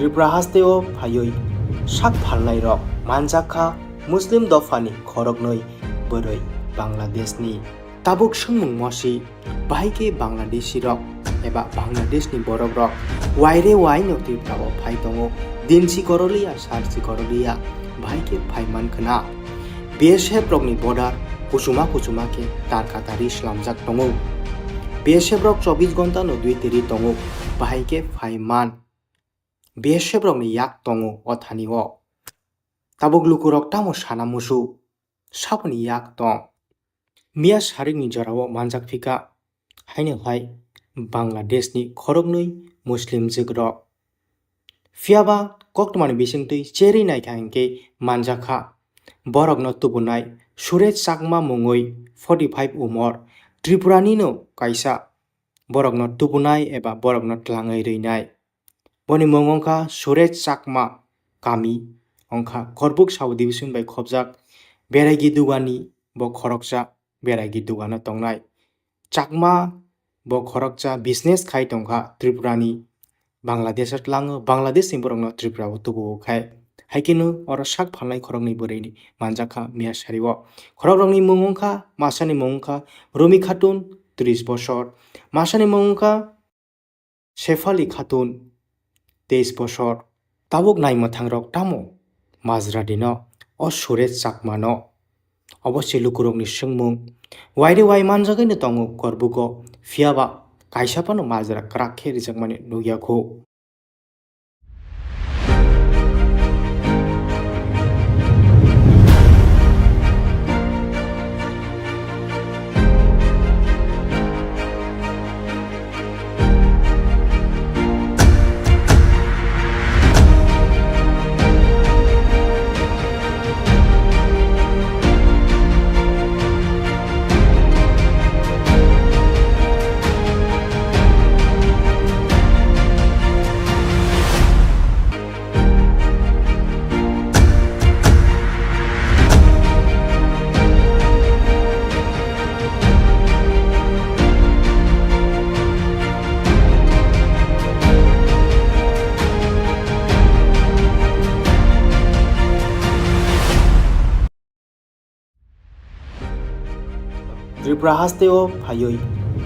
Tripura hasteo phaiwi sak phalnairok manjak kha Muslim dophani khoroknwi bwrwi Bangladeshni. Tabuk swngmung mosi, bahai khe Bangladeshirok eba Bangladeshni borokrok waire waino Tripurao phai tongo, dinsi koroliya, sarsi koroliya, bahai khe phai man khna. B S F rokni border kuchuma kuchuma khe tarkatari slamjak tongo. B S F rok chobbish ghonta no duty ri tongo, bahai khe phai man. B S F rokni yak tongo o thani o. Tabuk lukurok tamo sana musu, saboni yak tong. Miya sarikni jorao manjak phika, haino hai Bangladeshni khoroknwi Muslim jwkrok. Phiyaba koktwmani bisingtwi cherwi naikha hinkhe manjakha. Borokno tubunai Surej Chakma mungwi forty five umor, Tripuranino kaisa borokno tubunai eba borokno tlangwi rwinai. Boni mung wngkha Surej Chakma, kami wngkha Korbuk sub division bai khobjak Beraigi Dugani, bo khoroksa Beraigi Dugano tongnai. Chakma bo khoroksa business khai tongkha Tripurani, Bangladesho tlango, Bangladeshni borokno Tripurao tubuo khai. Hai kheno oro sak phalnai khoroknwi bwrwini manjakha miya sario. Khorokrokni mung wngkha, masani mung wngkha Rumi Khatun, tris bosor, masani mung wngkha Shefali Khatun, teis bosor. Tabuk naimwthangrok tamo majra dino o Surej Chakmano? Obo se lukurokni swngmung. Waire wai manjagwino tongo Korbugo, phiyaba kaisa phano majra kwrak khe rijakmani nukya kho. Tripura hasteo phaiwi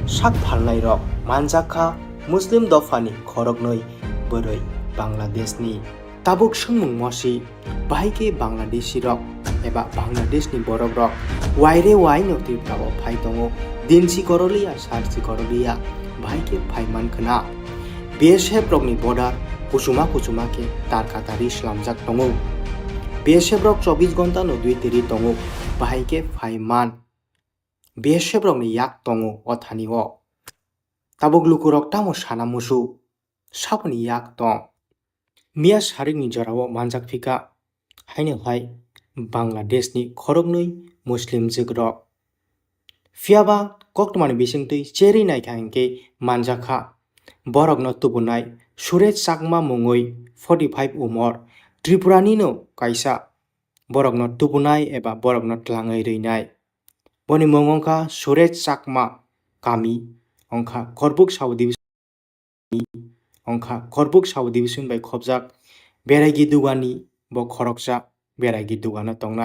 sak phalnairok manjak kha Muslim dophani khoroknwi bwrwi Bangladeshni. Tabuk swngmung mosi, bahai khe Bangladeshirok eba Bangladeshni borokrok waire waino Tripurao phai tongo, dinsi koroliya, sarsi koroliya, bahai khe phai man khna. B S F rokni border kuchuma kuchuma khe tarkatari slamjak tongo. B S F rok chobbish ghonta no duty ri tongo, bahai khe phai man. B S F rokni yak tongo o thani o. Tabuk lukurok tamo sana musu, saboni yak tong. Miya sarikni jorao manjak phika, haino hai Bangladeshni khoroknwi Muslim jwkrok. Phiyaba koktwmani bisingtwi cherwi naikha hinkhe manjakha. Borokno tubunai Surej Chakma mungwi forty five umor, Tripuranino kaisa borokno tubunai eba borokno tlangwi rwinai. Boni mung wngkha Surej Chakma, kami wngkha Korbuk sub division, wngkha Korbuk sub division bai khobjak Beraigi Dugani, bo khoroksa Beraigi Dugano tongnai.